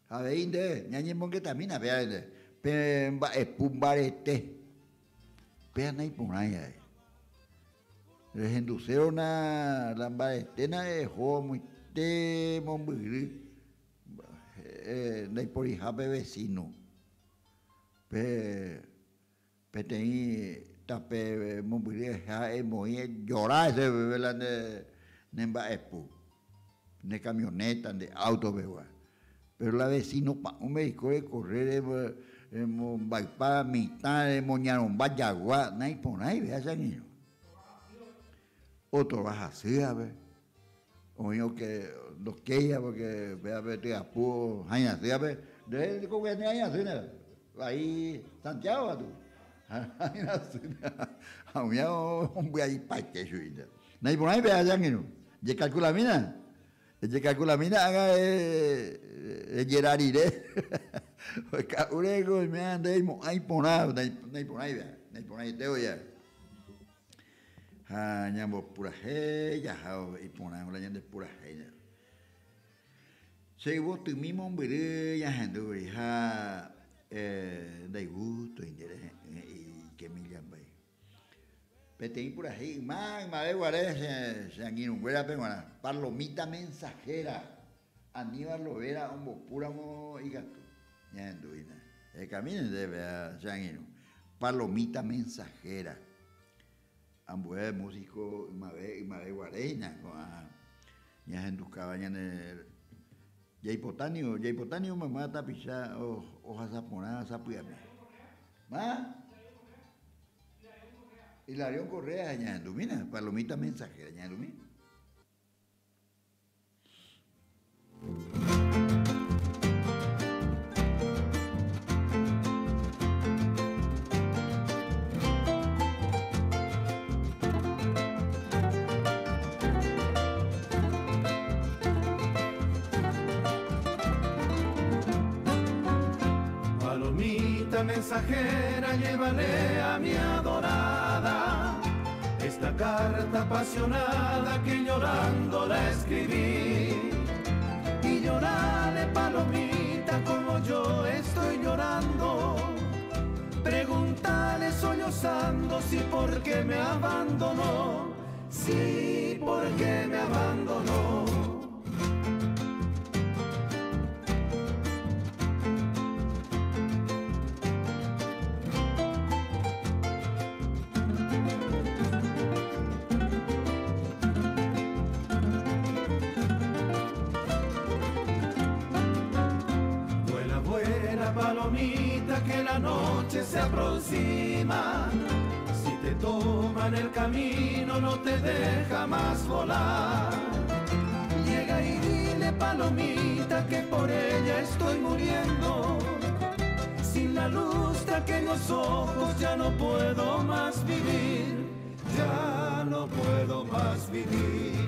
Avei nde, ñañemongetamína péva nde, pe mba'epu mbarete, péva naiporãi jave. Rehendusérona la mbareténa eho amoite mombyry ndaiporihápe vecino. Pe peteĩ tape mombyry eha emoĩ ejora hese la ne mba'epu, ne camioneta, nde auto pegua. Pero la vecino pa'ũme eiko recorre remombaypa mitã, remoñarõmba jagua, naiporãive ha che angirũ. Otro va hasývape, oĩ oke ndokéiva porque péva pe tyapu hãi hasývape, nde ko guiani hãi hasýne, vai Santiago katu, hãi hasýne ha umíva ombyaipaite chugui. Naiporãi péva che angirũ, jekalkulamína. Ejekalkulamína ág̃a rejera rire, ka'úre ko oiméva nde imo'ã iporã, naiporãiva, naiporãiete voi jave. Ha ñambopurahéi jaha iporã la ñande purahéi jave. Che yvotymi mombyry ñahendúkuri ha ndaigústoi nde rehe'ỹ he'i Millambai. Peteĩ purahéi yma ymave guare che angirũnguérape g̃uarã, Palomita mensajera, Aníbal Lovera ombopúramo ikatu. Ñahendu hína. Ekamíne ndéve che angirũ. Palomita mensajera. Ambue músiko ymave ymave guare hína ko'ã ñahendukáva ñane jaipota niko jaipota niko mayma tapicha ohasa porã sapy'ami. Ma? Hilarión Correa ñahendumína, Palomita Mensajera ñahendumi. Palomita mensajera, llévale a mi adorada esta carta apasionada que llorando la escribí. Y llórale, palomita, como yo estoy llorando. Pregúntale sollozando si por qué me abandonó, si por qué me abandonó. Vuela, vuela, palomita, que la noche se aproxima. Si te toman el camino, no te deja más volar. Llega y dile, palomita, que por ella estoy muriendo. Sin la luz de aquellos ojos ya no puedo más vivir, ya no puedo más vivir.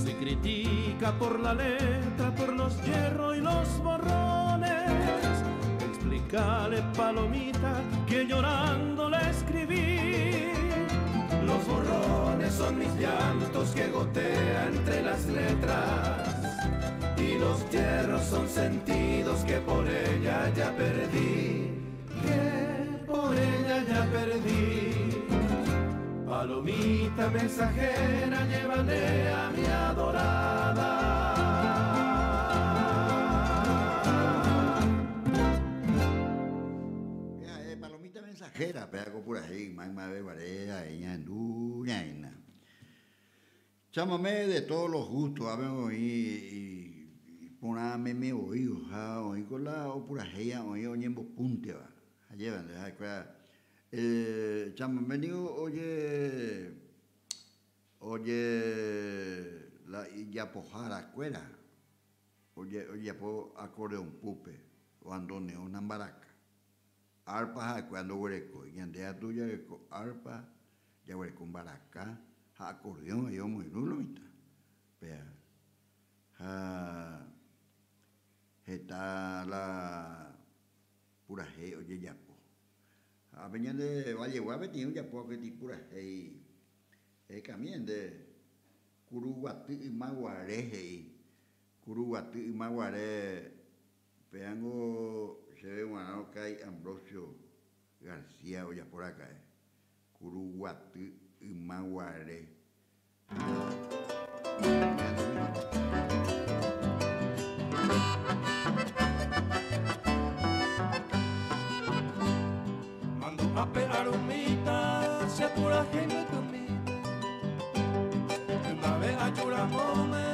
Se critica por la letra, por los hierros y los borrones. Explícale, palomita, que llorando la escribí. Los borrones son mis llantos que gotean entre las letras. Y los hierros son sentidos que por ella ya perdí, que por ella ya perdí. Palomita mensajera, llévale a mi adorada. Palomita mensajera, pega por ahí, magma de varea, ñandú, ñaina. Chámame de todos los gustos, a ver, y poname me oído, ja, oí con la o pura geia, oí oñembo punte, va. Llevan, deja que chámame, digo, oye, oye, la yapojara cuera, oye, oye, po acordeón pupe, o andoneón ambaraca. Arpa cuando huereco, y andea tuya arpa, ya huereco baracá, acordeón, yo muy nulo, mita. Vea, ja, está la pura ge, oye, yapo. A veña de Valle Guave tiene un yapo que tiene pura ge, camien de Curuguatí y Maguaré, Curuguatí y Maguaré, peango. Se ve guanao que hay Ambrosio García, oye, por acá, Curuguatí y Maguaré. Mando a pegar un mita, se pura que me camina. Una vez a Churamome,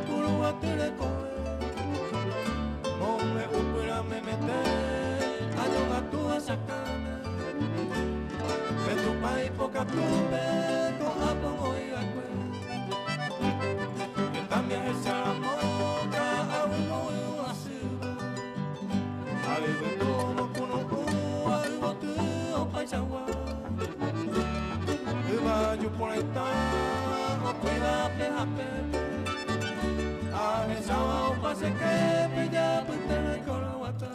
Curuguatí le coge. Me upura me mete, ayoga tu a sacarme. Pe tu país poca tupe, con apomo y acue. Que también es moca, a uno y una silva. A vive todo con un cu, a vivo tu o paisagua. Iba yo por ahí ta, o cuida pe a pe. A esa o pase que pilla putene con la guata.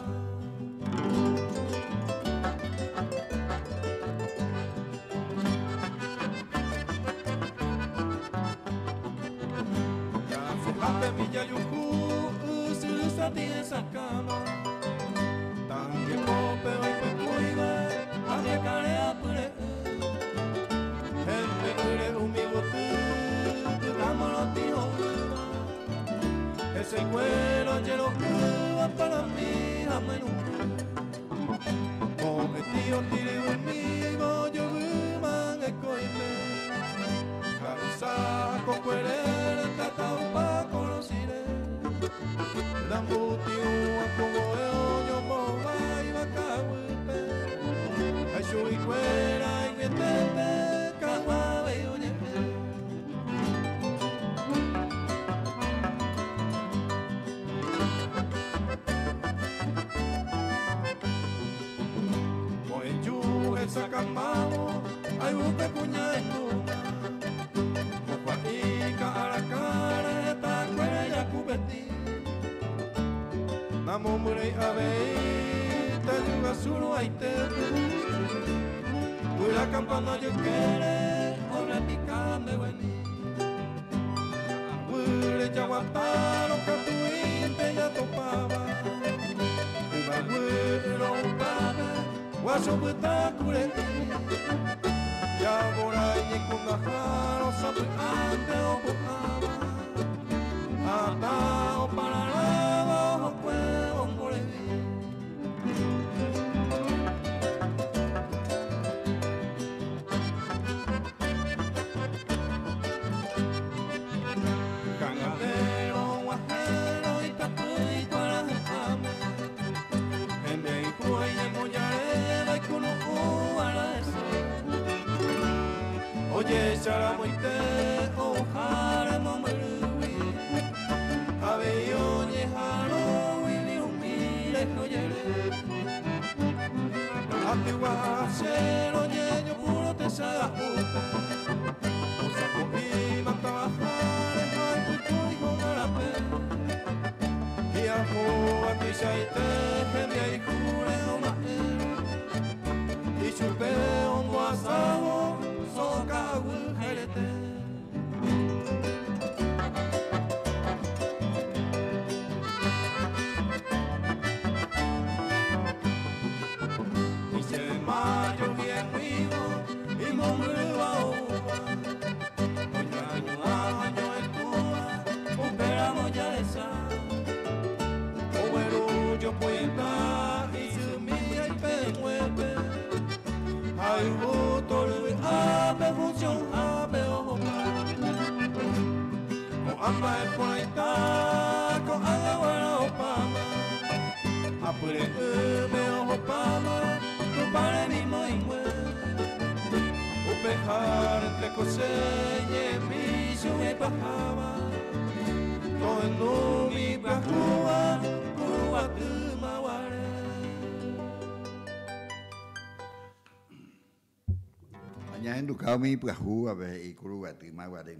Añahenduka umi ipyahúvape he'i Kuruguaty ymaguare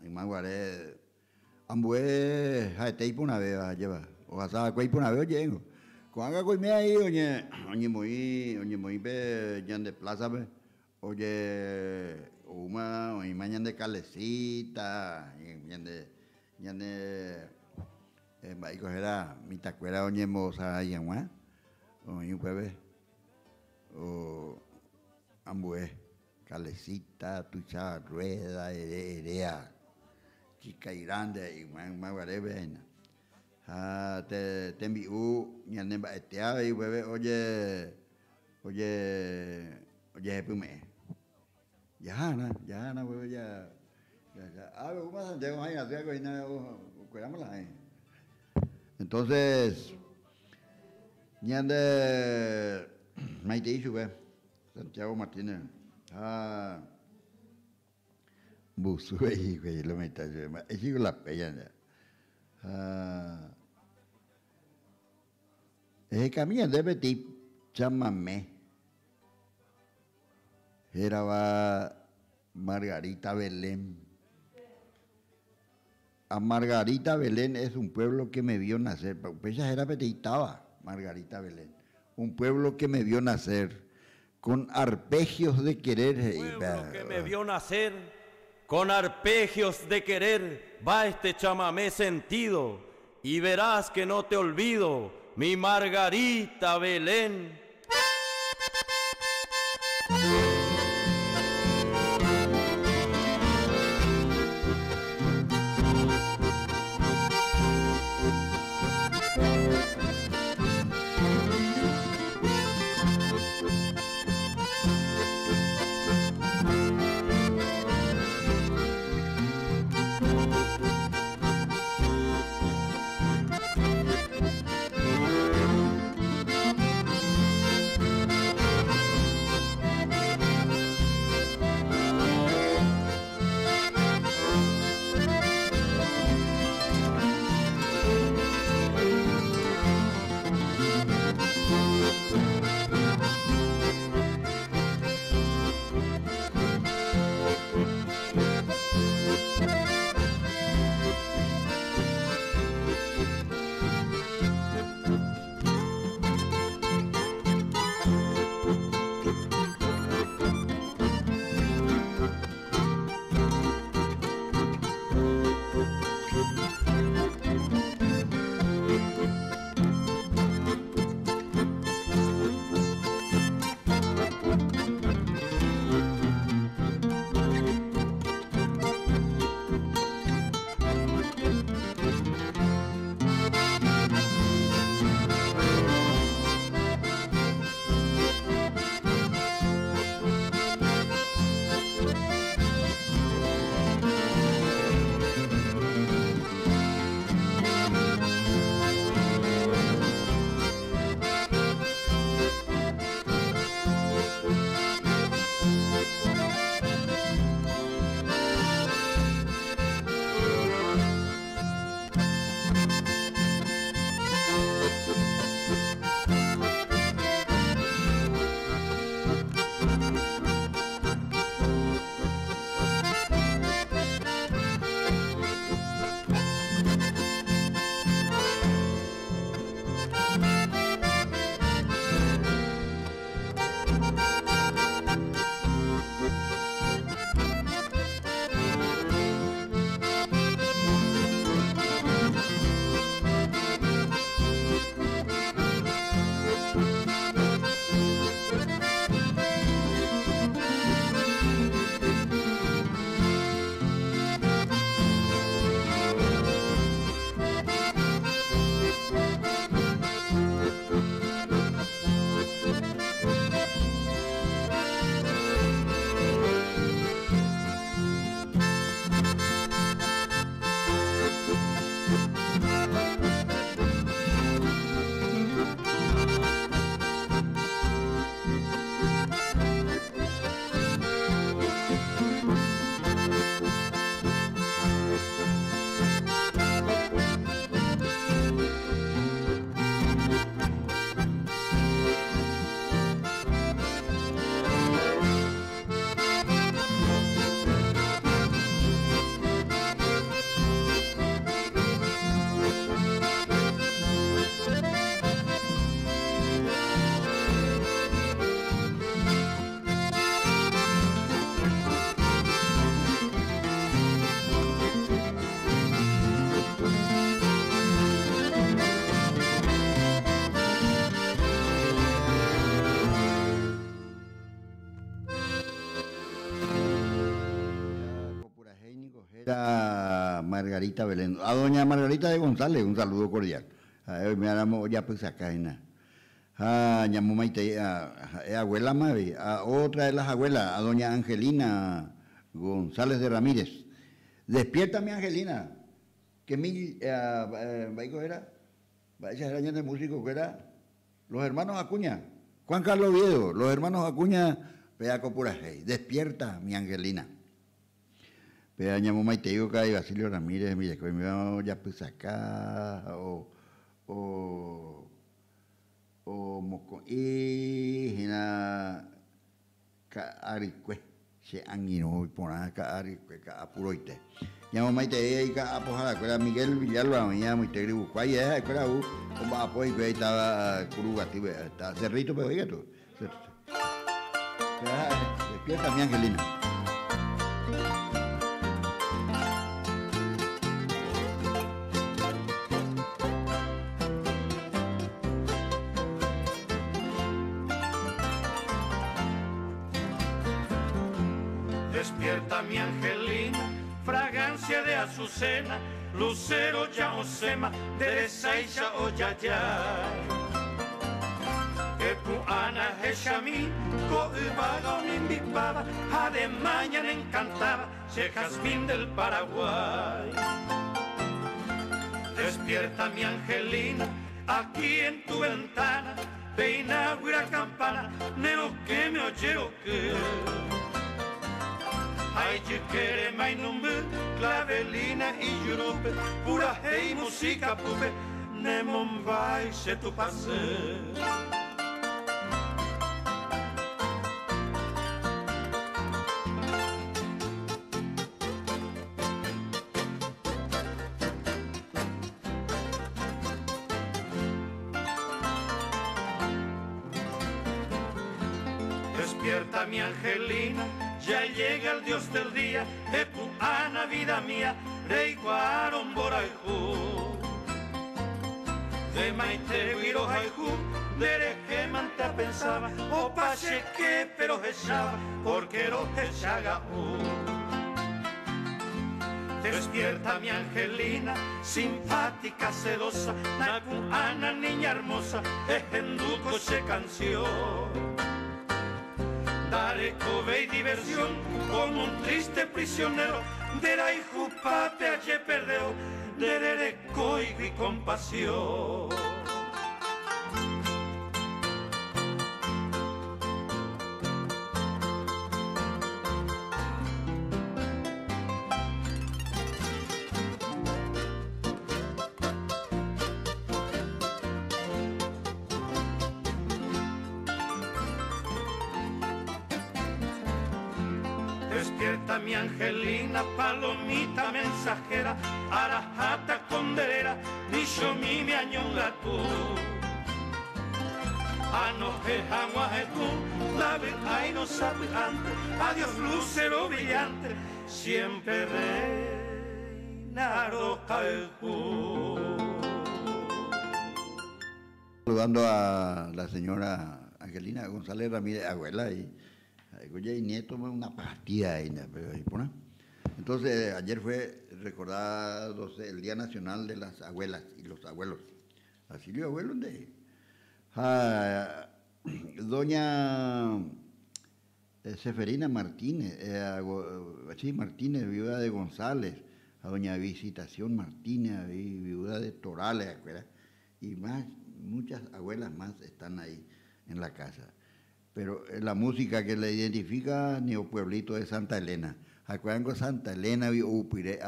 ymaguare ambue ha'ete iporãvéva ajépa ohasa va'ekue iporãve oje'éngo. Ko'ág̃a ko oime ai oñemoĩ oñemoĩ pe ñande plázape oje oúma oĩma ñande calesita ñande ñane mba'éiko héra mitãkuéra oñembosarái hag̃ua oĩ upépe. O ambue, calecita, tuicha rueda, ere eréa, chica grande yma yma guarépe hína. Ha te tembi'u ñane mba'ete avei upépe oje oje ojehepyme'ẽ. Jahána, jahána upépe ja ja ave oúma Santiago ha irasy va'ekue hína okueráma la hãi. Entonces Ñande maitei chupe, Santiago Martínez, ha mbusu he'i hikuái lo mitã chupe, mba'e chiko la péicha nde. Ha ehekami ñande peteĩ chamame hérava Margarita Belén. A Margarita Belén es un pueblo que me vio nacer. Upéicha héra peteĩ táva, Margarita Belén. Un pueblo que me vio nacer, con arpegios de querer he'i. Pueblo que me vio nacer, Con arpegios de querer va este chamamé sentido y verás que no te olvido, mi Margarita Belén. Era Margarita Belén. A doña Margarita de González, un saludo cordial. A ver, me haramos ya pues acá en Ah, llamó Maite, a, abuela Mavi, a otra de las abuelas, a doña Angelina González de Ramírez. Despierta mi Angelina, que mi, eh, era, vaya de músico que era, los hermanos Acuña, Juan Carlos Oviedo, los hermanos Acuña, Peaco Purajey. Despierta mi Angelina. Pe añamomaitei karai Basilio Ramírez, hembirekói oiméva ojapysaka o o omokõ'i hína ka'arykue, che angirũ iporã ka'arykue ka'apuroite. Ñamomaitei ka'apoharakuéra Miguel Villalba oĩ amoite Yrybukuái ha'ekuéra ou omba'apo hikuái táva Kuruguatýpe, táva Cerrito-pe voi katu. Despierta mi Angelina. Despierta mi angelina, fragancia de azucena, lucero ya osema, deresaicha o ya ya. Epuana heshami, ko ubaga mimbipaba, de mañana encantaba, che jazmín del Paraguay. Despierta mi angelina, aquí en tu ventana, peina güira campana, neo que me oye o que. Ay, quiere mainumbe, clavelina y yurupe, pura hey música pupe, nemombay se tu pase. Despierta mi angelina, ya llega el Dios del día, Epuana, vida mía, rey guaron boraijú. De maite guiro haijú, dereje manta pensaba, o pase que pero jesaba, porque lo jesaga Despierta mi angelina, simpática, sedosa, Napuana, niña hermosa, ejenduco se canción. Daré cobe y diversión como un triste prisionero de la hijupate aye perdeo, de coigo y compasión. Despierta mi angelina, palomita mensajera, arajata conderera, nisho mi mi añonga tú. Anoje tú, la ay no sabe antes, adiós lucero brillante, siempre reinaró calcú. Saludando a la señora Angelina González Ramírez, abuela, y y nieto, una partida ahí, pero ahí pone. Entonces, ayer fue recordado el Día Nacional de las Abuelas y los Abuelos. Así lo abuelo de doña Seferina Martínez, sí, Martínez, viuda de González, a doña Visitación Martínez, viuda de Torales, ¿acuerdas? Y más, muchas abuelas más están ahí en la casa. Pero la música que le identifica Neopueblito de Santa Elena. Acuerdan Santa Elena, Upire,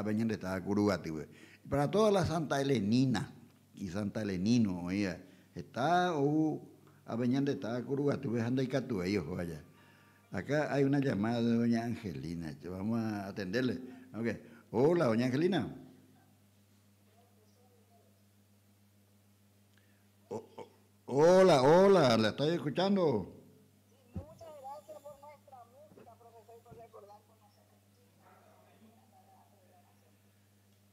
para todas las Santa Elenina y Santa Elenino, oiga, está está vaya. Acá hay una llamada de doña Angelina, vamos a atenderle. Okay. Hola, doña Angelina. Hola, hola, la estoy escuchando.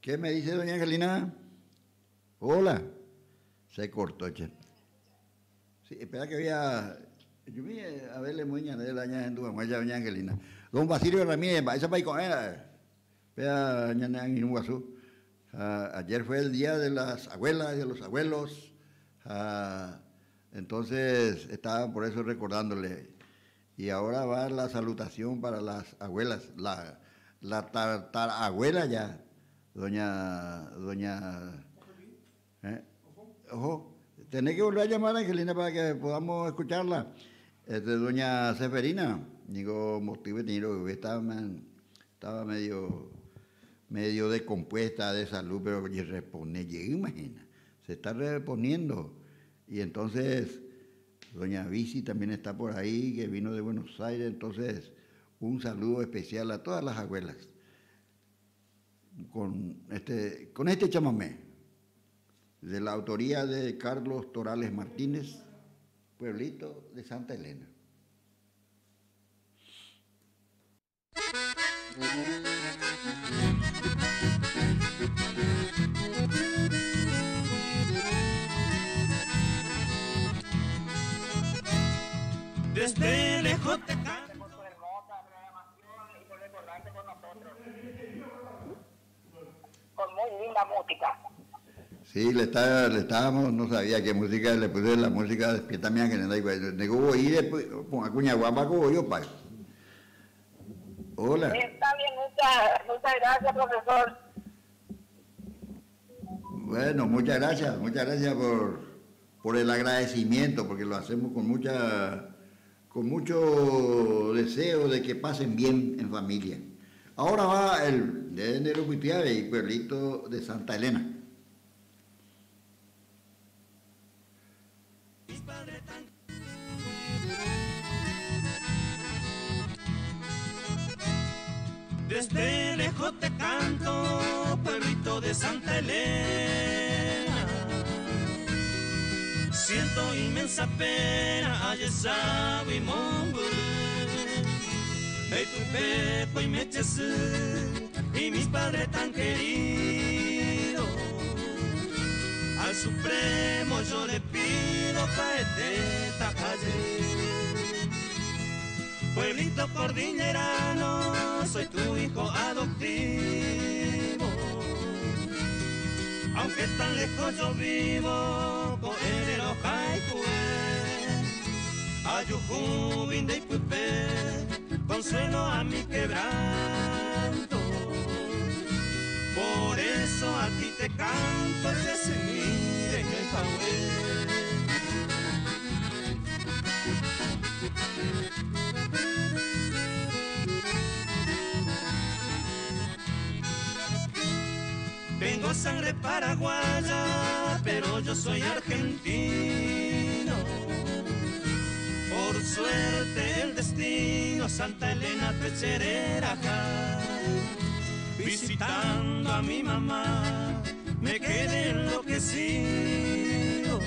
¿Qué me dice doña Angelina? Hola. Se cortó, che. Sí, espera que voy a... Yo voy a verle muy de la en tu mamá, doña Angelina. Don Basilio Ramírez, esa país con él. Vea, ayer fue el día de las abuelas y de los abuelos. Entonces, estaba por eso recordándole. Y ahora va la salutación para las abuelas. La tartarabuela ya. Doña, ojo, tenés que volver a llamar a Angelina para que podamos escucharla. Doña Seferina, digo, motivo estaba medio descompuesta de salud, pero repone, imagina, se está reponiendo. Y entonces, doña Visi también está por ahí, que vino de Buenos Aires, entonces, un saludo especial a todas las abuelas. Con este chamamé, de la autoría de Carlos Torales Martínez, pueblito de Santa Elena. Desde lejos te canto. Con muy linda música. Sí, le, está, le estábamos, no sabía qué música, le puse la música Despierta mi ángel, digo, voy después, con Acuña Guapa, como yo, pa. Hola. Está bien, muchas, muchas gracias, profesor. Bueno, muchas gracias, muchas gracias por, por el agradecimiento, porque lo hacemos con mucha, con mucho deseo de que pasen bien en familia. Ahora va el de Enero y pueblito de Santa Elena. Desde lejos te canto, pueblito de Santa Elena. Siento inmensa pena, y tu y me y mis padres tan queridos. Al Supremo yo le pido pa' este calle. Pueblito cordillerano, soy tu hijo adoptivo. Aunque tan lejos yo vivo, con el Ayujubin de Ipupe, consuelo a mi quebranto. Por eso a ti te canto, que se miren el favor. Tengo sangre paraguaya, pero yo soy argentino. Por suerte el destino, Santa Elena Pecherera, visitando a mi mamá, me quedé enloquecido.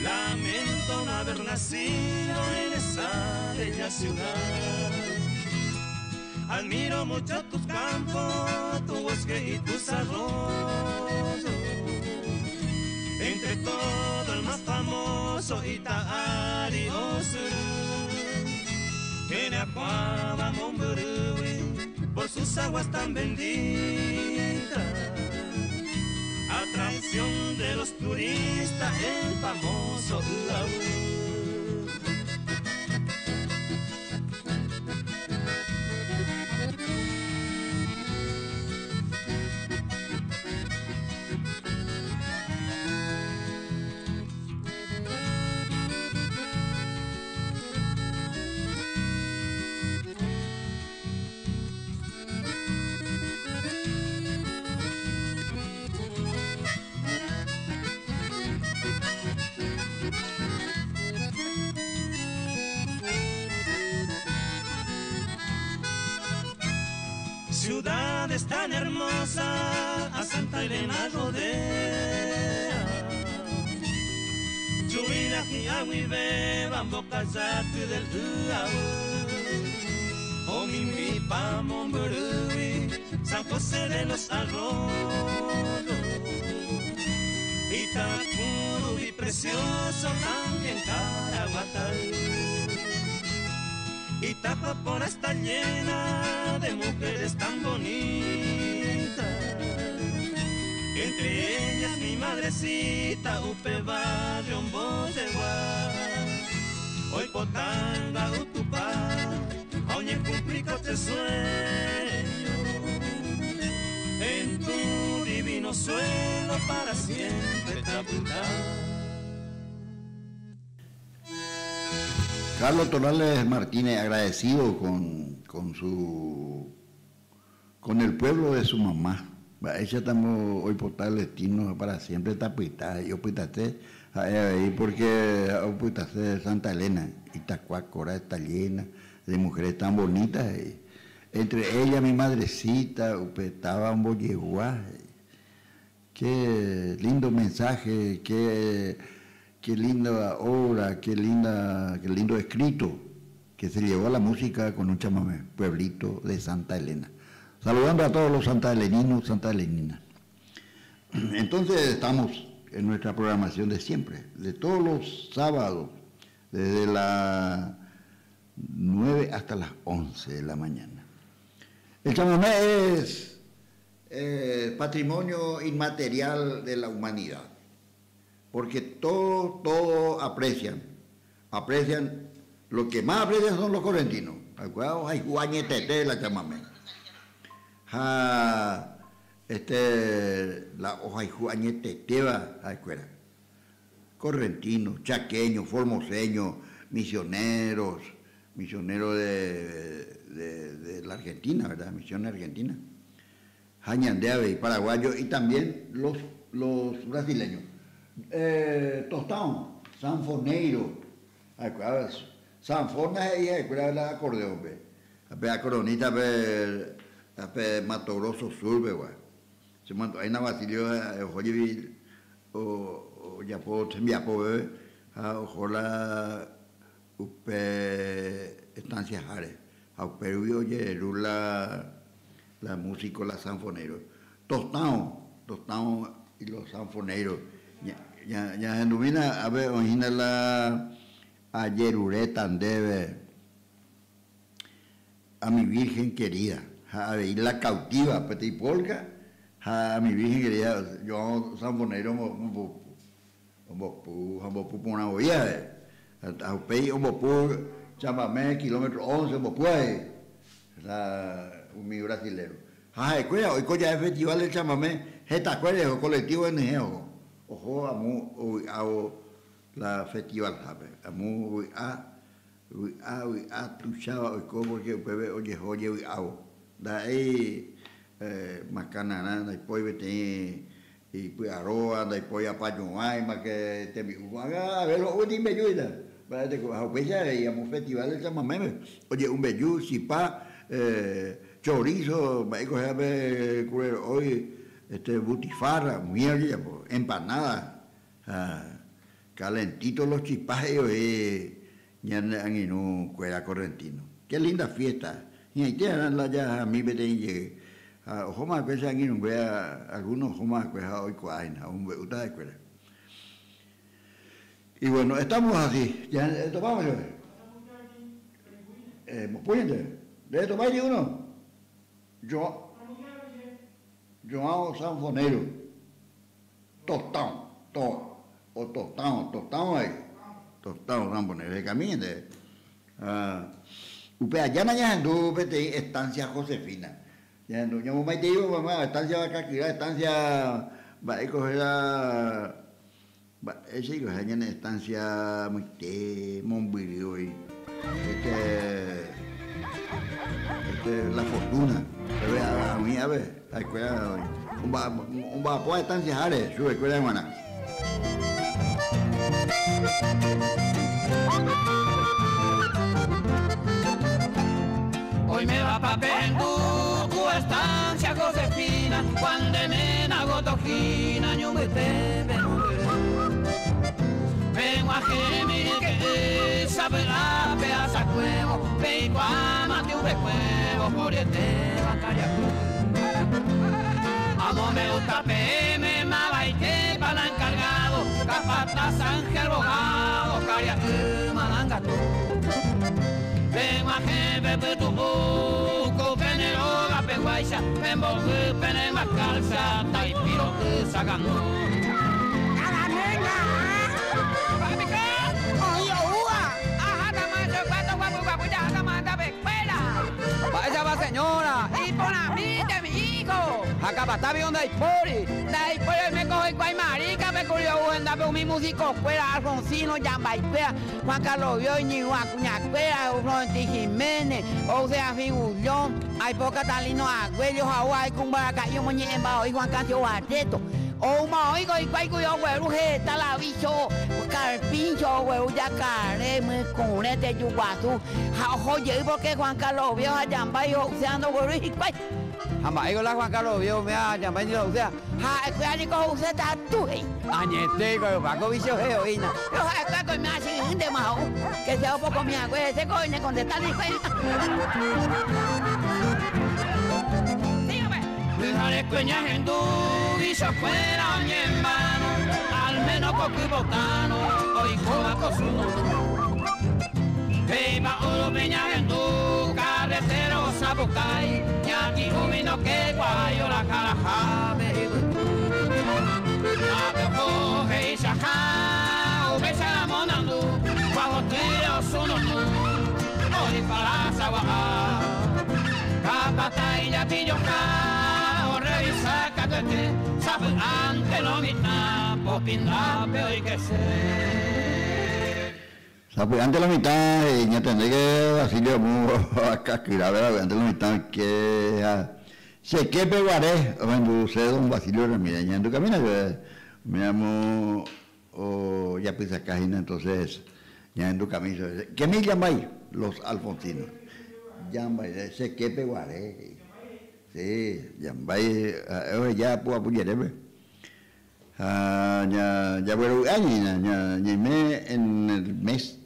Lamento no haber nacido en esa bella ciudad. Admiro mucho tus campos, tu bosque y tus arroyos. Entre todo el más famoso Itaari Osuru, por sus aguas tan benditas. Atracción de los turistas, el famoso Ulaú. Ciudad tan hermosa, a Santa Elena rodea. Chuila y beba, boca del Uau. Omimi Pamomburui, San José de los Arroyos. Itacuru y precioso también Caraguatay. Itapapora está llena de mujeres tan bonitas. Entre ellas mi madrecita, Upe Barrio Hoy potanga utupá, oye cumplico te sueño. En tu divino suelo para siempre taputar. Carlos Torales Martínez, agradecido con, con, su, con el pueblo de su mamá. Ella estamos hoy por tal destino para siempre tapita. Yo pitate ahí porque de Santa Elena y Tacuacora está llena de mujeres tan bonitas. Entre ellas mi madrecita, estaba un boyeguá. Qué lindo mensaje, qué qué linda obra, qué, linda, qué lindo escrito que se llevó a la música con un chamamé, pueblito de Santa Elena. Saludando a todos los santaeleninos, santa eleninas. Entonces estamos en nuestra programación de siempre, de todos los sábados, desde las 9 hasta las 11 de la mañana. El chamamé es Patrimonio inmaterial de la humanidad. Porque todo, todo aprecian. Aprecian, lo que más aprecian son los correntinos. Ohayhu añetete la chamamé. Ha este la ohayhu añetetéva ha'ekuéra. Correntinos, chaqueños, formoseños, misioneros, misioneros de, de, de la Argentina, ¿verdad? Misiones Argentina. Ha ñande avei, paraguayo y también los, los brasileños. Tostão, sanfoneiro, ha'ekuéra sanfona he'i ha'ekuéra la acordeón-pe, ha pe acordeonista-pe ha pe Mato Grosso Sur-pegua. Che mandu'áina Basilio oho jepi ojapo tembiapo peve ha oho la upe estancia-háre ha upérugui ojereru la la músico la sanfonero. Tostão, Tostão y los sanfoneros. Ñahendumína ápe oĩhína la ajeruréta ndéve a mi virgen querida ha avei la cautiva peteĩ polka ha a mi virgen querida João sanfonero ombopu ha ombopu porã voi ave. Ha upéi ombopu chamame kilómetro once ombopu avei la umi brasilero. Ha ha'ekuéra oiko jave festival del chamame hetakuére oho colectivo henyhẽ oho. Oho amo ovy'ávo la festival-hápe. Amo vy'a, vy'a, vy'a tuicháva oiko porque upépe ojeho ojevy'ávo. Ndaha'éi makanarã ndaipói peteĩ ipy'aróva, ndaipói apañuãi mba'e tembi'u. Ko'ág̃a Abel ho'u peteĩ mbejúita. Mba'eteko ha upéicha avei amo festival del chamaméme oje'u mbeju, chipa, chorizo, mba'éiko héra pe kurero'ói, este butifarra, umíva ojejapo, empanada ha calentito los chipa he'i voi ñane angirũ kuéra correntino. Qué linda fiesta! Hi'ãite arã la jahami peteĩ jey ha ohóma va'ekue che angirũnguéra, alguno ohóma va'ekue ha oikuaa hína, omombe'úta ha'ekuéra. Y bueno, estamos así. Ya tomamos yo. Mopúñente. ¿Debe tomar uno? Yo, João Sanfoneiro. Tostão. To, o Tostão, Tostão ahí. Tostão Sanfoneiro. Hekami-nde. Upe aja nañahendu peteĩ estancia Josefina. Ñahendu ñamomaiteívo mamá estancia Vacakyra, estancia mba'éiko héra mba'éichaiko héra ñane estancia amoite mombyry voi. Este este La Fortuna. Pépe ag̃ui ápe ha'ekuéra omba'apóva estancia háre chupekuéra g̃uarã. Oimévapa pehendu ku estancia Josefina, Juan de Mena gotohína ñu mbytépe mombyry. Peg̃uahẽmi ryke'y sapy'ápe asakuévo, peikuaáma tiupekuévo poryetéva karia'y. Amombe'úta peẽme mavaitépa la encargado, capataz Ángel Bogado, karia'y marangatu. Peg̃uahẽ pepytu'u ko pene róga peguáicha, pembo'y pene macalsa, taipiro'y saganu. Mba'éichapa señora? Iporãmínte mi hijo. Ha kapatávio ndaipóri. Ndaipóri oime ko hikuái Maríkape kuri ou hendápe umi músico-kuéra, Alfonsino, Jambaikuéra, Juan Carlos Vio, iñirũ Acuña-kuéra, Florentino Jiménez, ou Serafín Gullón, aipo Catalino Arguello ha ou avei ku mbaraka'i omoñe'ẽmba voi Juan Cancio Barreto. Oúma oĩko hikuái kuri ogueru heta la vícho karpíncho, ogueru jakare, mykurẽ, teju guasu ha oho jey pórke Juan Carlos Oviedo ha Jambái ho'uséva ndoguerúi hikuái. Ha mba'éiko la Juan Carlos Oviedo umíva Jambái ndéi ho'uséva? Ha'ekuéra niko ho'uséta atu he'i. Añetéiko opa ko vícho he'oína. Péro ha'ekuéra ko oime asy'ỹntema ho'u, ke che opokomi hague hese ko oñekontestáne hikuái. Pyharekue ñahendu vichokuéra oñembárõ, al méno ko kyvotárõ oikóva ko sunu. Péipa órope ñahendu carretero. Sapukái, ñaki umi ndokekuaái oraharahápe yvytu. Ápe oho he'ichaha, upéicharamo nandu, kuahotýre osununu, odipara sagua'a. Kapata ijapijoha, orrevisa katuete, sapy'ánte lo mitã, popindápe oikese. Sapy'ánte lo mitã he'i ñatende que Basilio omu akakyra sapy'ánte lo mitã oike ha che képe guare ohenduse don Basilio Ramírez ñahendu camina che oiméramo ojapysaka hína entonces ñahendu camisa che mi llamái los alfonsinos llamái che képe guare he'i sí llamái ha'e oheja apu apu jerépe. Ha jaguerovy'a ñaína ñaime en el mes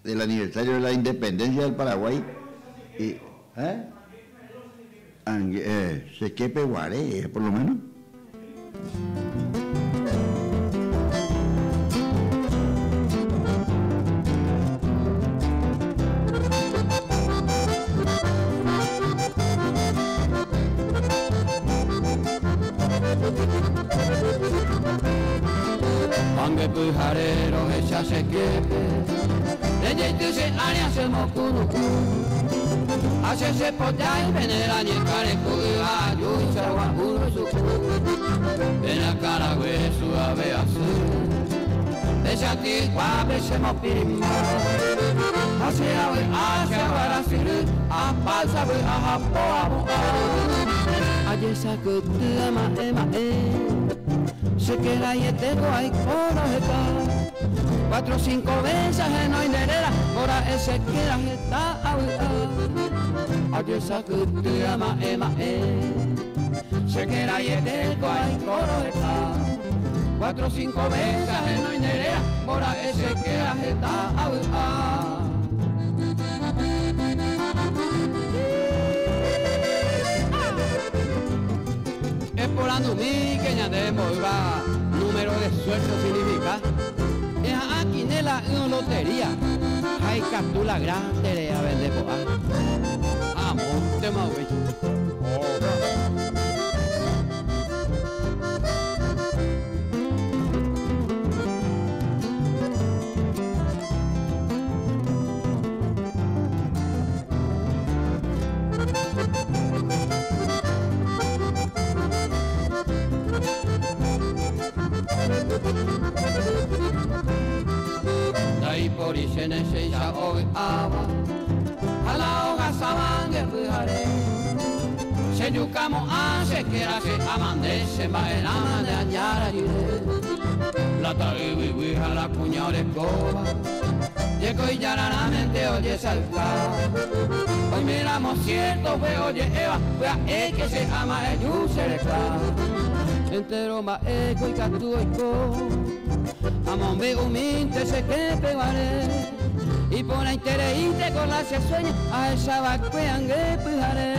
del aniversario de la independencia del Paraguay y eh ange eh che képe guare por lo menos. Ange pyhare rohecha che képe, rejeity che área chemokunu'ũ. Ha che chepojái pene rañykãreku yva ajúicha gua'u roisuku. Pe akãrague suave asy, pe che atykuápe chemopirĩmba. Ha che avy'a che aguarasyry, apáysa vy'a ha po apu'ã. Ajesakyty ama'ẽ ma'ẽ, che keraiete ko aiko roheka. Cuatro cinco veces ahenói nde réra, kora'e che kéra heta avy'a. Ajesakyty ama'ẽ ma'ẽ, che keraiete ko aiko roheka. Cuatro cinco veces ahenói nde réra, kora'e che kéra heta avy'a. Eporandumi que ñande mboyva número de suerte significa. Eha'ã quinela ỹrõ lotería, ha ikatu la grande re'a vende po'a. Amóntema upéicha. Ndaipóri chéne chéicha ovy'áva ha la ohasáva pyhare. Chejukamo'ã che kéra che amande che mba'erãma nde aña rajyre. Plata yvyguy ha la kuña orekóva jeko ijararãmente ojesalta. Oiméramo cierto fue oje'éva pya'e que che ama eju che reka. Entero mba'éko ikatu oiko amombe'umínte che képe guare. Iporãitereínte ko la che sueño ahechava'ekue ange pyhare.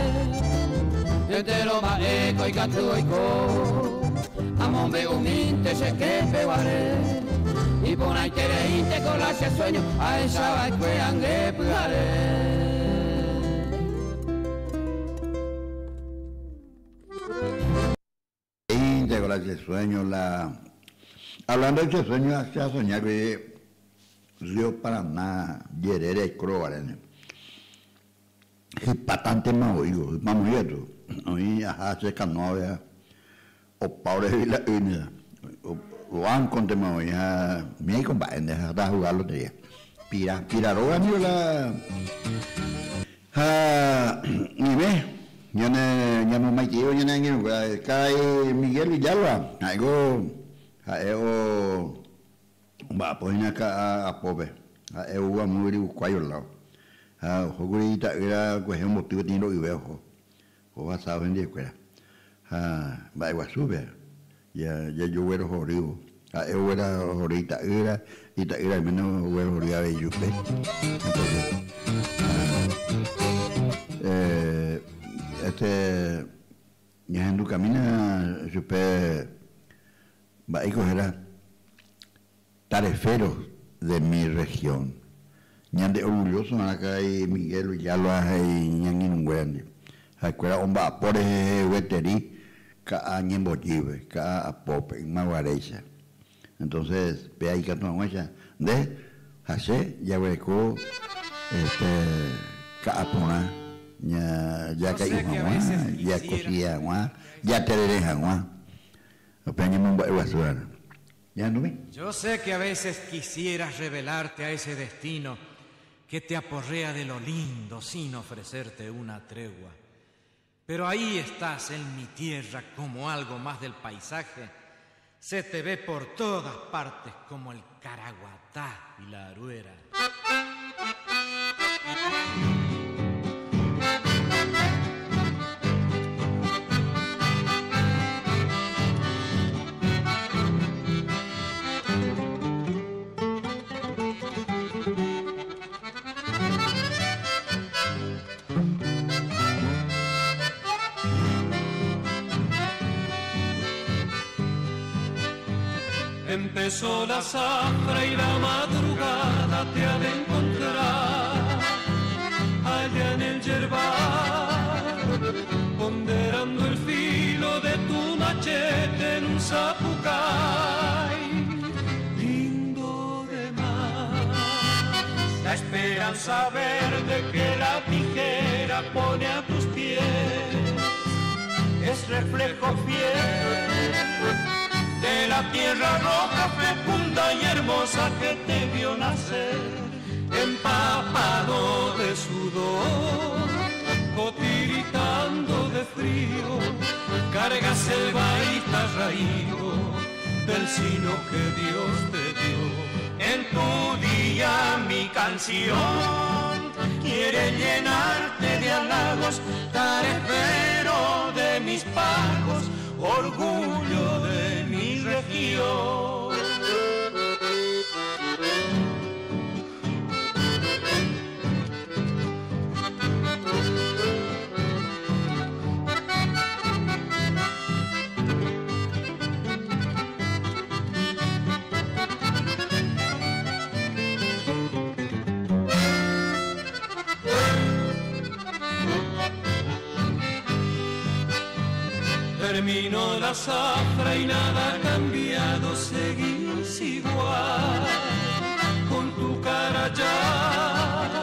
Entero mba'éko ikatu oiko amombe'umínte che képe guare. Iporãitereínte ko la che sueño ahechava'ekue ange pyhare. Inte con la che sueño la hablando de che sueño che asoña que Río Paraná jerére aikoróvarene hypatantema oĩvo hypamoíva oĩ aha che canoa opa ore la ýne banco-ntema oĩ ha miaiko mba'énte ha ajugar lotería pira pira róga niko la ha ñaime ñane ñamomaiteívo ñane angirũkuéra karai Miguel Villalba ha'éko ha'e o omba'apo hína ka'apópe ha'e ou amo Yrybukuáio lado ha ohókuri ita'ýra kuehe omboty peteĩ ro'yve oho ohasávo hendivekuéra ha mba'eguasúpe jajoguerohorývo ha'e oguerohory ita'ýra ita'ýra oiméne oguerohory avei chupe entonces este ñahendukamína chupe mba'éiko héra Tarefero de mi región ñande orgulloso karai Miguel Villalba he'i ñangirũnguéra ndive. Ha'ekuéra omba'apo rehe gueteri ka'a ñembojýpe, ka'a apópe, ymaguaréicha. Entonces, péa ikatu hag̃uáicha nde ha che jaguereko este ka'a porã Yo jakai'u sé que a hag̃ua, veces quisiera jakosía hag̃ua, jaterere hag̃ua. Upéva ñamomba'eguasúramo. Ñahendumi. Yo sé que a veces quisieras rebelarte a ese destino que te aporrea de lo lindo sin ofrecerte una tregua. Pero ahí estás en mi tierra como algo más del paisaje. Se te ve por todas partes como el caraguatá y la aruera. Empezó la zafra y la madrugada te ha de encontrar allá en el yerbal, ponderando el filo de tu machete en un zapucay, lindo de más. La esperanza verde que la tijera pone a tus pies es reflejo fiel de la tierra roja, fecunda y hermosa que te vio nacer, empapado de sudor, o tiritando de frío, cargas el baita raído del sino que Dios te dio. En tu día mi canción quiere llenarte de halagos, tarefero de mis pagos, orgullo de mi región. Terminó la zafra y nada ha cambiado, seguís igual, con tu cara ya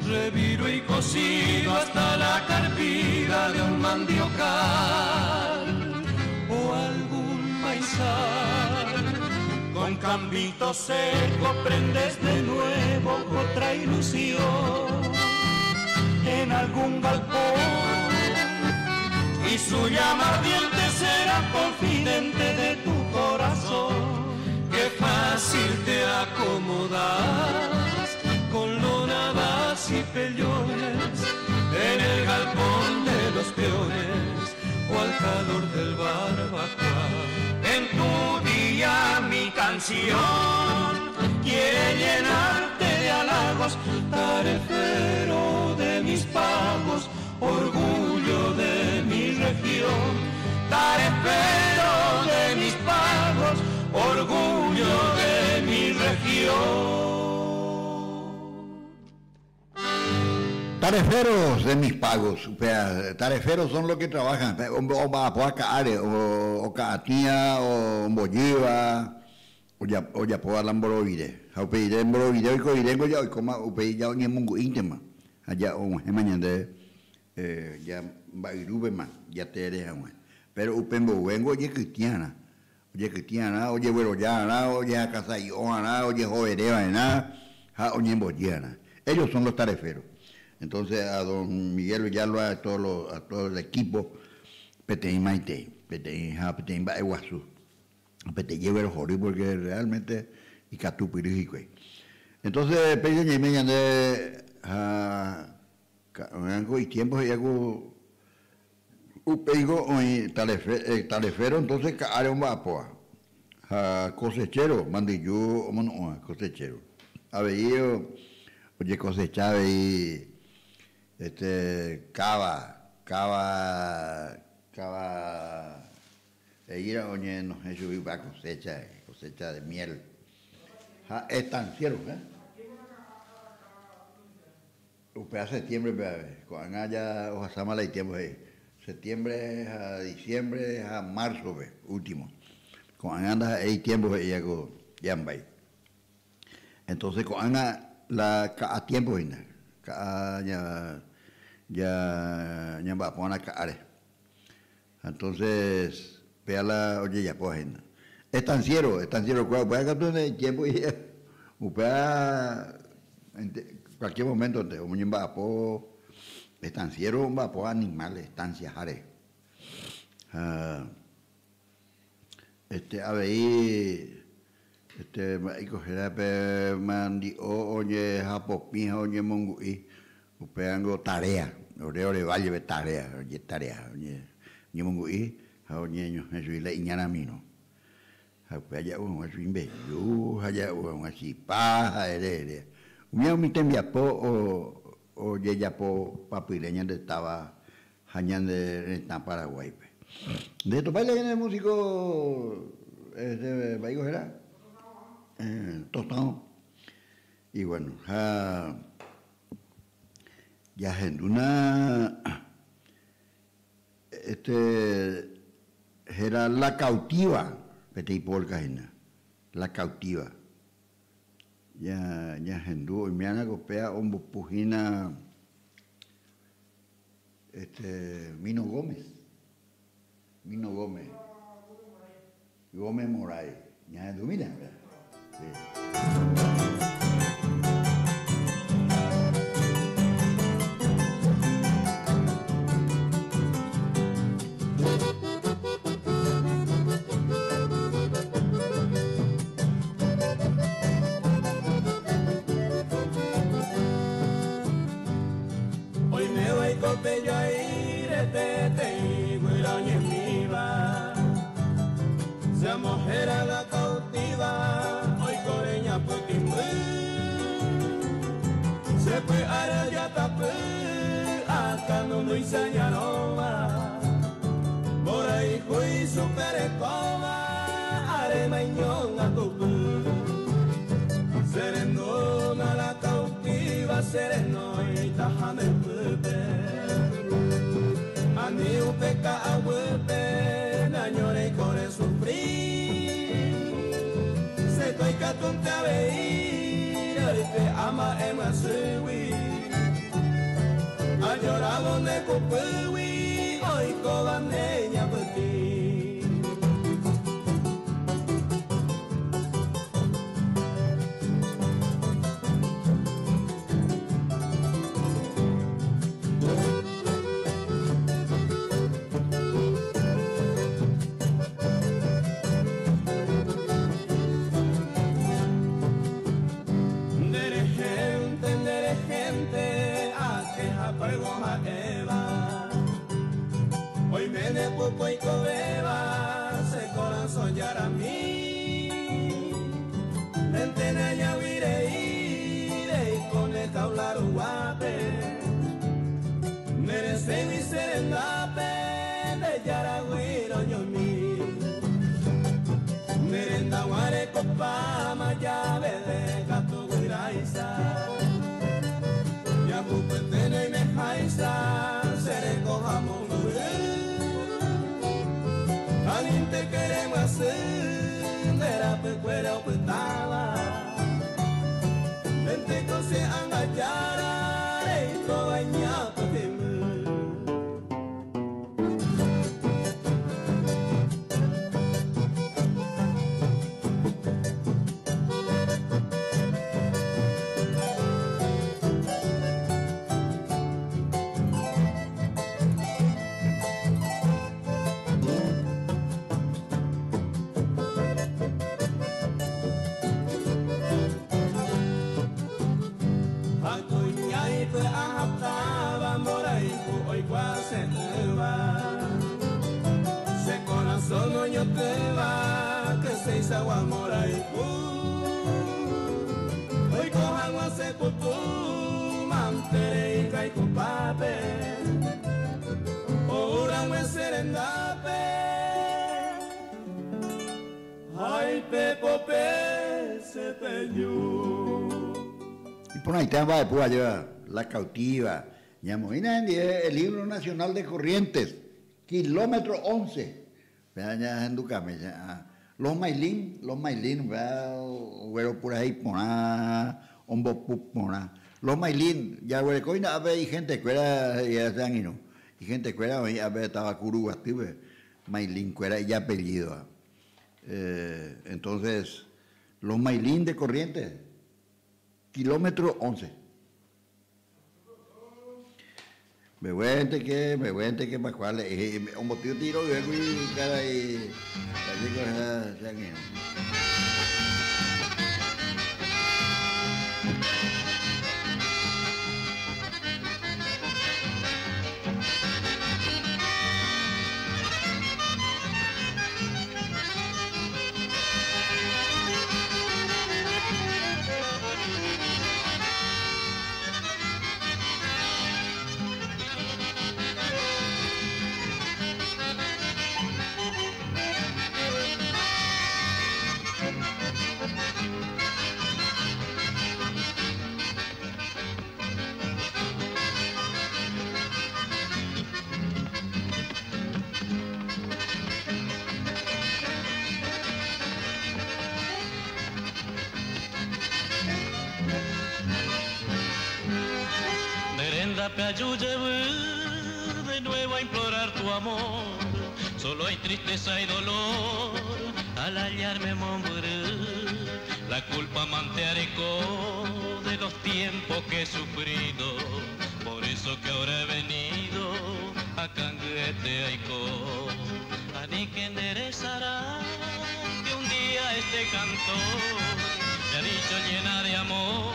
reviro y cocido hasta la carpida de un mandiocal o algún maizal. Con cambito seco prendes de nuevo otra ilusión en algún galpón y su llama ardiente será confidente de tu corazón. Qué fácil te acomodas con lonadas y pellones en el galpón de los peones o al calor del barbacoa. En tu día mi canción quiere llenarte de halagos, tarefero de mis pagos, orgullo de mi región. Tarefero de mis pagos, orgullo de mi región. Tareferos de mis pagos, upéva, tareferos son los que trabajan, omba'apóva ka'áre, oka'atĩa, ombojýva, ojapóva la mborovire. Ha upe rire mborovire oiko riréngo ja oikóma upéi ja oñemongu'íntema ha ja og̃uahẽma ñande ja mba'yrúpema jatere hag̃ua. Péro upe mboyvéngo ojekytĩ'arã, ojekytĩ'arã, ojegueroja'arã, ojehakasa'i'o'arã, ojehovereva'erã ha oñembojy'arã. Ellos son los tareferos. Entonces a don Miguel Villalba, a todos los, a todo el equipo, peteĩ maitei, peteĩ ha peteĩ mba'eguasu. Peteĩ jeguerohory porque realmente ikatupyry hikuái. Entonces péicha ñaime ñande ha ka'arãngo itiempo he'íva ku upéingo oĩ tarefero entonces ka'áre omba'apóva ha cosechero mandyju omono'õva cosechero. Avei ojekosecha avei este káva, káva, káva He'íra oñenohẽ chugui upe cosecha, cosecha de miel. Ha estanciero, eh? Upéva septiembre-pe ave. Ko'ág̃a ja ohasáma la itiempo he'i. Septiembre ha diciembre ha marzo-pe, último. Ko'ág̃a ndaha'éi itiempo he'i ko jambái. Entonces ko'ág̃a la ka'a tiempo hína. Ka'a ja ja ñamba'apo va'erã ka'áre. Entonces péa la ojejapóva hína. Estanciero, estanciero-kuéra upéva katu itiempo upéva cualquier momento-nte oñemba'apo estanciero omba'apo animal estancia-háre. Ha este avei este mba'éiko héra pe mandi'o ojehapopĩ ha oñemongu'i upévango tarea, ore ore valle-pe tarea, ojetarea, oñemongu'i ha oñeñohẽ chugui la iñaramirõ. Ha upéva ja'u hag̃ua chugui mbeju ha ja'u hag̃ua chipa ha ere ere. Umíva umi tembiapo ojejapo papyre ñande táva ha ñande retã Paraguáipe. Nde topái la ñane músico este mba'éiko héra? Tostão. Y bueno, ha jahendúna este héra La Cautiva peteĩ polka hína, La Cautiva. Ñahendu oiméarã ko péa ombopu hína este Mino Gómez, Mino Gómez, Gómez Moray. Ñahendumína. Sí. Hoy me voy cotello a ir, te mi Se mojera la cautiva, hoy coreña putimbu. Se fue a ya tapé, acá no me enseñaron Por ahí fui su perecoma, aremañón a tu Serenona la cautiva, sereno y tajame pupe. Ani upeca ahuepe, nañore y core sufrir. Se toy catunte a veir, te ama ema sewi. Añorado ne copewi, hoy cobaneña petit. Gente, a queja pregoma eva. Hoy me de poco y cobeba, se corazón yara mí. Lentena ya vire ire y con el hablar guape. Merece mi serendape de yaragüiro ñomi. Merenda guare copa llave de gato guiraisa. Ya pupetene y me jaisa, seré cojamo Caliente queremos hacer, de la pecuera opetaba. Vente cose angachara, y toda ñapa Se corazón no yo te va, que se hizo Hoy cojan se putu, mantere y caico pape. Ora me serendape. Ay, pepo pe, se peñó. Y por ahí te va de púa lleva La Cautiva. Ñamoĩna hendive el Himno Nacional de Corrientes, kilómetro 11. Péva ñahendukami che ã. Los Mailín, Los Mailín, upéva ogueropurahéi porã, ombopu porã. Los Mailín, jaguerekóina ápe igentekuéra he'iva che angirũ. Igentekuéra oĩ ápe táva Kuruguatýpe, Mailín-kuéra ijapellídova. Entonces, Los Mailín de Corrientes, kilómetro 11. Mbeguénteke, mbeguénteke Pascual he'i, omboty tiro yvégui karai Gallego che angirũ. De nuevo a implorar tu amor. Solo hay tristeza y dolor al hallarme mombré. La culpa manteareco de los tiempos que he sufrido. Por eso que ahora he venido a Canguete Aiko. A ni que enderezará que un día este cantor me ha dicho llena de amor.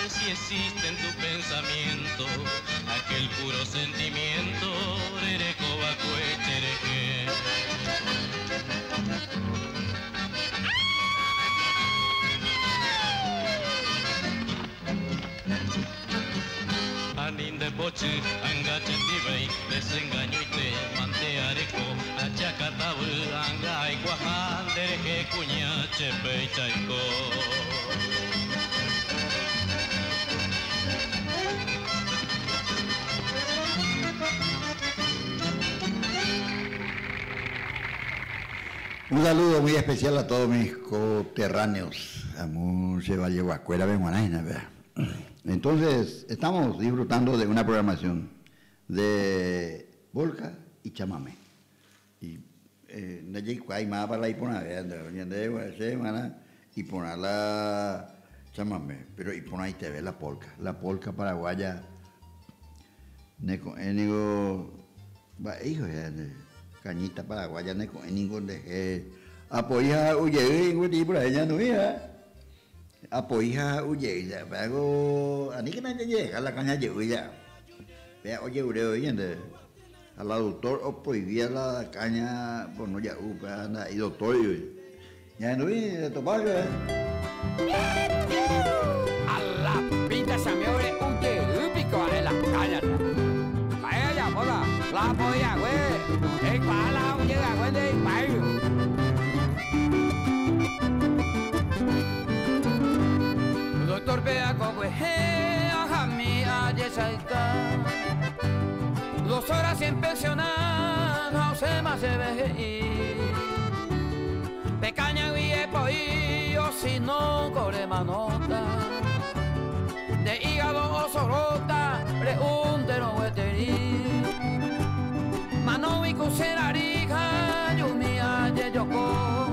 Si existe en tu pensamiento aquel puro sentimiento. Anin de pochi, anga chendibei, desengaño y te manteareco, achacatabu, anga y guajan, dereje cuña, chepe y chaico. Un saludo muy especial a todos mis coterráneos. Amor se va a Entonces, estamos disfrutando de una programación de polka y chamamé. Y no hay más para la y poner la chamamé, pero y poner ahí te ve la polka paraguaya. Neko enigo, va hijo ya, cañita paraguaya neko enigo de apoya uye y por allá no hija. Apoya uye ya, pero a ni que nadie llega la caña ya. Vea, oye, ureo, oyente. Al doctor o prohibía la caña, pues no ya, anda, y doctor, ya no vi, de topar, A la pinta se me oye un pico en la caña. Vaya, bola, la polla, güey. El pala, un llega, güey, de payo. Doctor, vea, güey, a mi, a yesaika. 2 horas sin pensionar, no se más se ve. Pecaña y o si no corre manota. De hígado o sorota, reunte no hueteri. Mano y cuserarija, yumia yeyoko.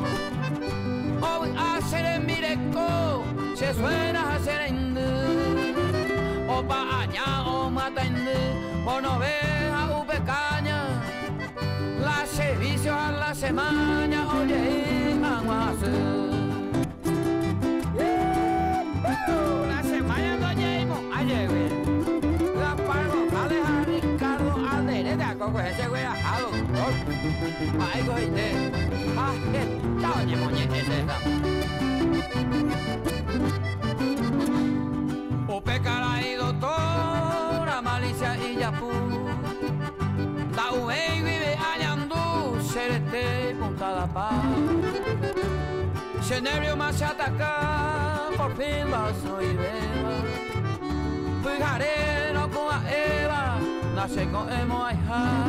O hacer en mireco, se suena hacer en o pa aña o mata en o no veja upe caña. La servicio a la semana, oye, aguase. La semana no llego, ayer, güey. La Pargo, Aleja, Ricardo, Alderete, a coco, ese güey, a doctor. Ay, güey, te. Ah, está, oye, moñete, ese está. Upe cara y doctora, malicia y yapú. La ue vive añandú, serete puntada pa. Se nervio más se ataca, por fin vaso y beba. Fijaré con a Eva, nace con emo hija.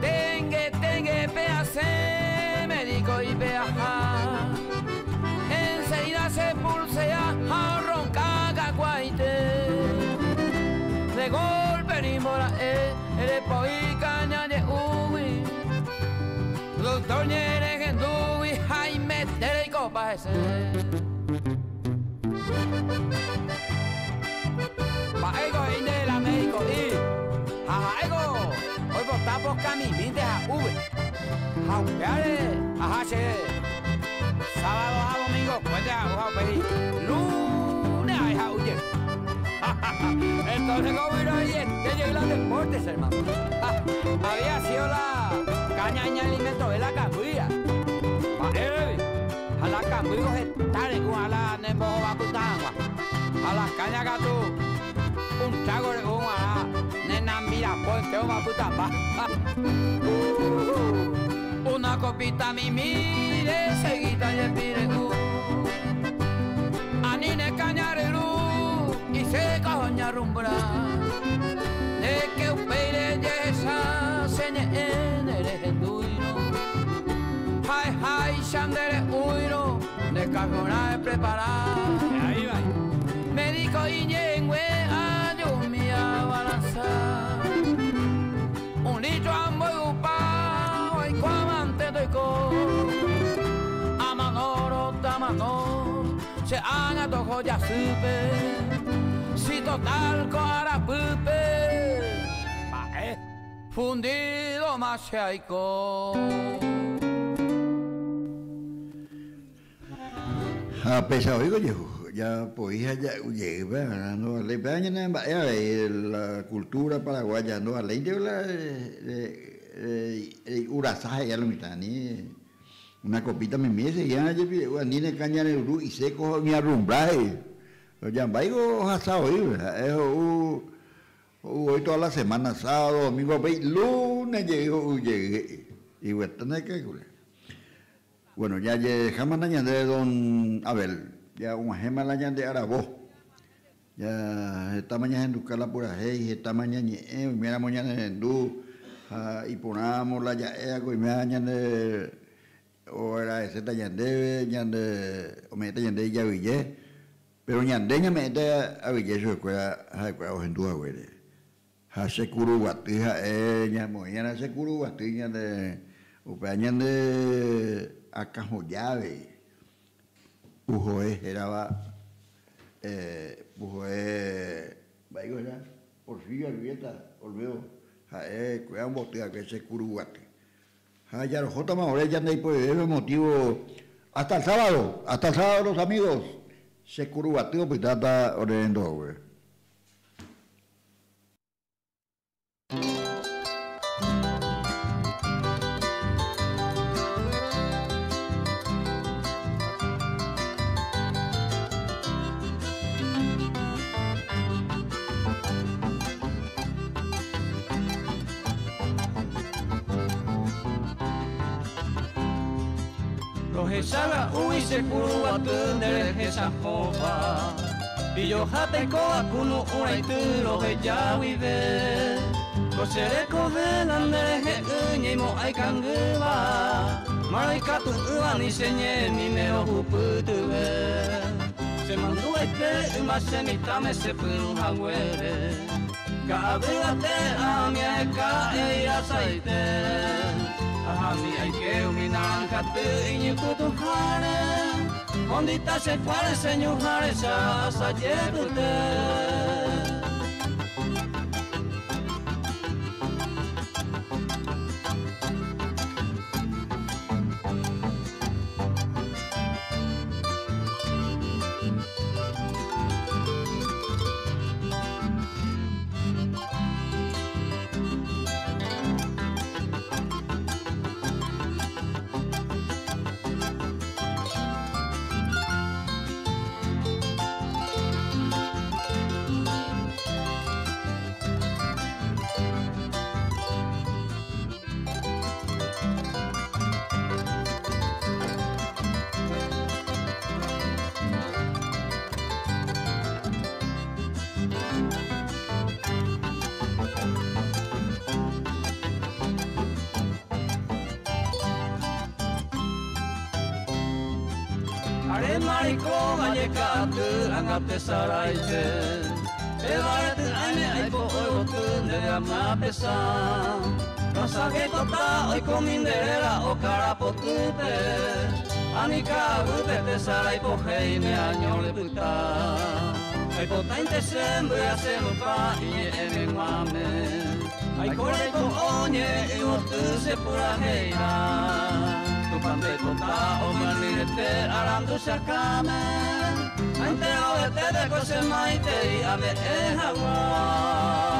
Tengue, tengue, peace, médico y peaja. Enseguida se pulsea, ronca, caguaite. De golpe ni mora, el poi caña de uy. Doctor ñere gendui, Jaime tere y copa ese. Paego inde la médico y jajaego, hoy votamos camimín de jaube. Jaupeare, ajache. Sábado a domingo, cuente a lunes ay jauye. Entonces, ¿cómo vino ahí? Este llegó los deportes, hermano. Había sido la caña y alimento de la cambuía. A la cambuía se tare con a la nembo baputangua. A la caña gato, un trago de un a la nena mira ponte o baputamba. Una copita mi mire, seguita y pire Anine cañarelu y se coña rumbra. De que upeire yesa señe en el enduiro. Jai jai shandere uiro, de cajona de preparar. Ahí va. Médico y ñengüe ayú mi balanza. Un litro ambo y upa, hoy cuamante doy co. Amanoro tamano, se haga tojo ya supe. Si total coarapupe, fundido más se hay co. A pesar oigo yo, ya pues ya llegué, no le la cultura paraguaya, no la ley de la de urasaje ya lo mitad ni una copita me mese ya ni ne caña en el y seco ni arrumbraje. Ya vaigo asado eso hoy toda la semana, sábado, domingo, lunes llego llegué y bueno, que bueno, ya dejamos la de don Abel, ya un gema la de Arabó. Ya esta mañana en Ducala por ahí, esta mañana mira mañana en Du y ponamos la ya y mañana o era ese tallande, ñande o me tallande ya villé, pero ñande ña me a villé su escuela, a escuela o en Du güey. Ja se curuguatí ja ña mañana se curuguatí ñande o ñande acajollave Pujoe era Pujoe vaigo era Porfirio Arrieta Olmedo jae cuida un botella que se curuguate ja ya los J Maure ya no hay por motivo hasta el sábado los amigos se curuguate pues está ordenando güey. Roheshaga ui se kuruatu nerehe jopa Pillo jate koa kunu uraitu rohe yawibe Kosere kove nerehe uñeimo aikanguba Maraikatu uwa ni señe mi me ojuputube Se mandu aite uma se mitame se puru jaguere Kaabuate amia eka eira saite Ahami ay que umi naranja tu iñukutu jare Ondita se cuare señor jare sa sa yebute. Mba'émariko ajeka'aty anga tesaraite. Pevarety aime aipo'oyvoty ndéve amapesa. Rasagepota oikomi nde réra okarapotýpe. Anika'aguýpe tesaraipohéi neaño repyta. Aipotáinte che mbyaserupa iñe'ẽmeg̃uáme. Aikóreiko oñe'ẽ yvoty che purahéirã. Tupã ndeipota omyanyhẽte arandu che akãme. Ha enterovete che maitei ame'ẽ hag̃ua.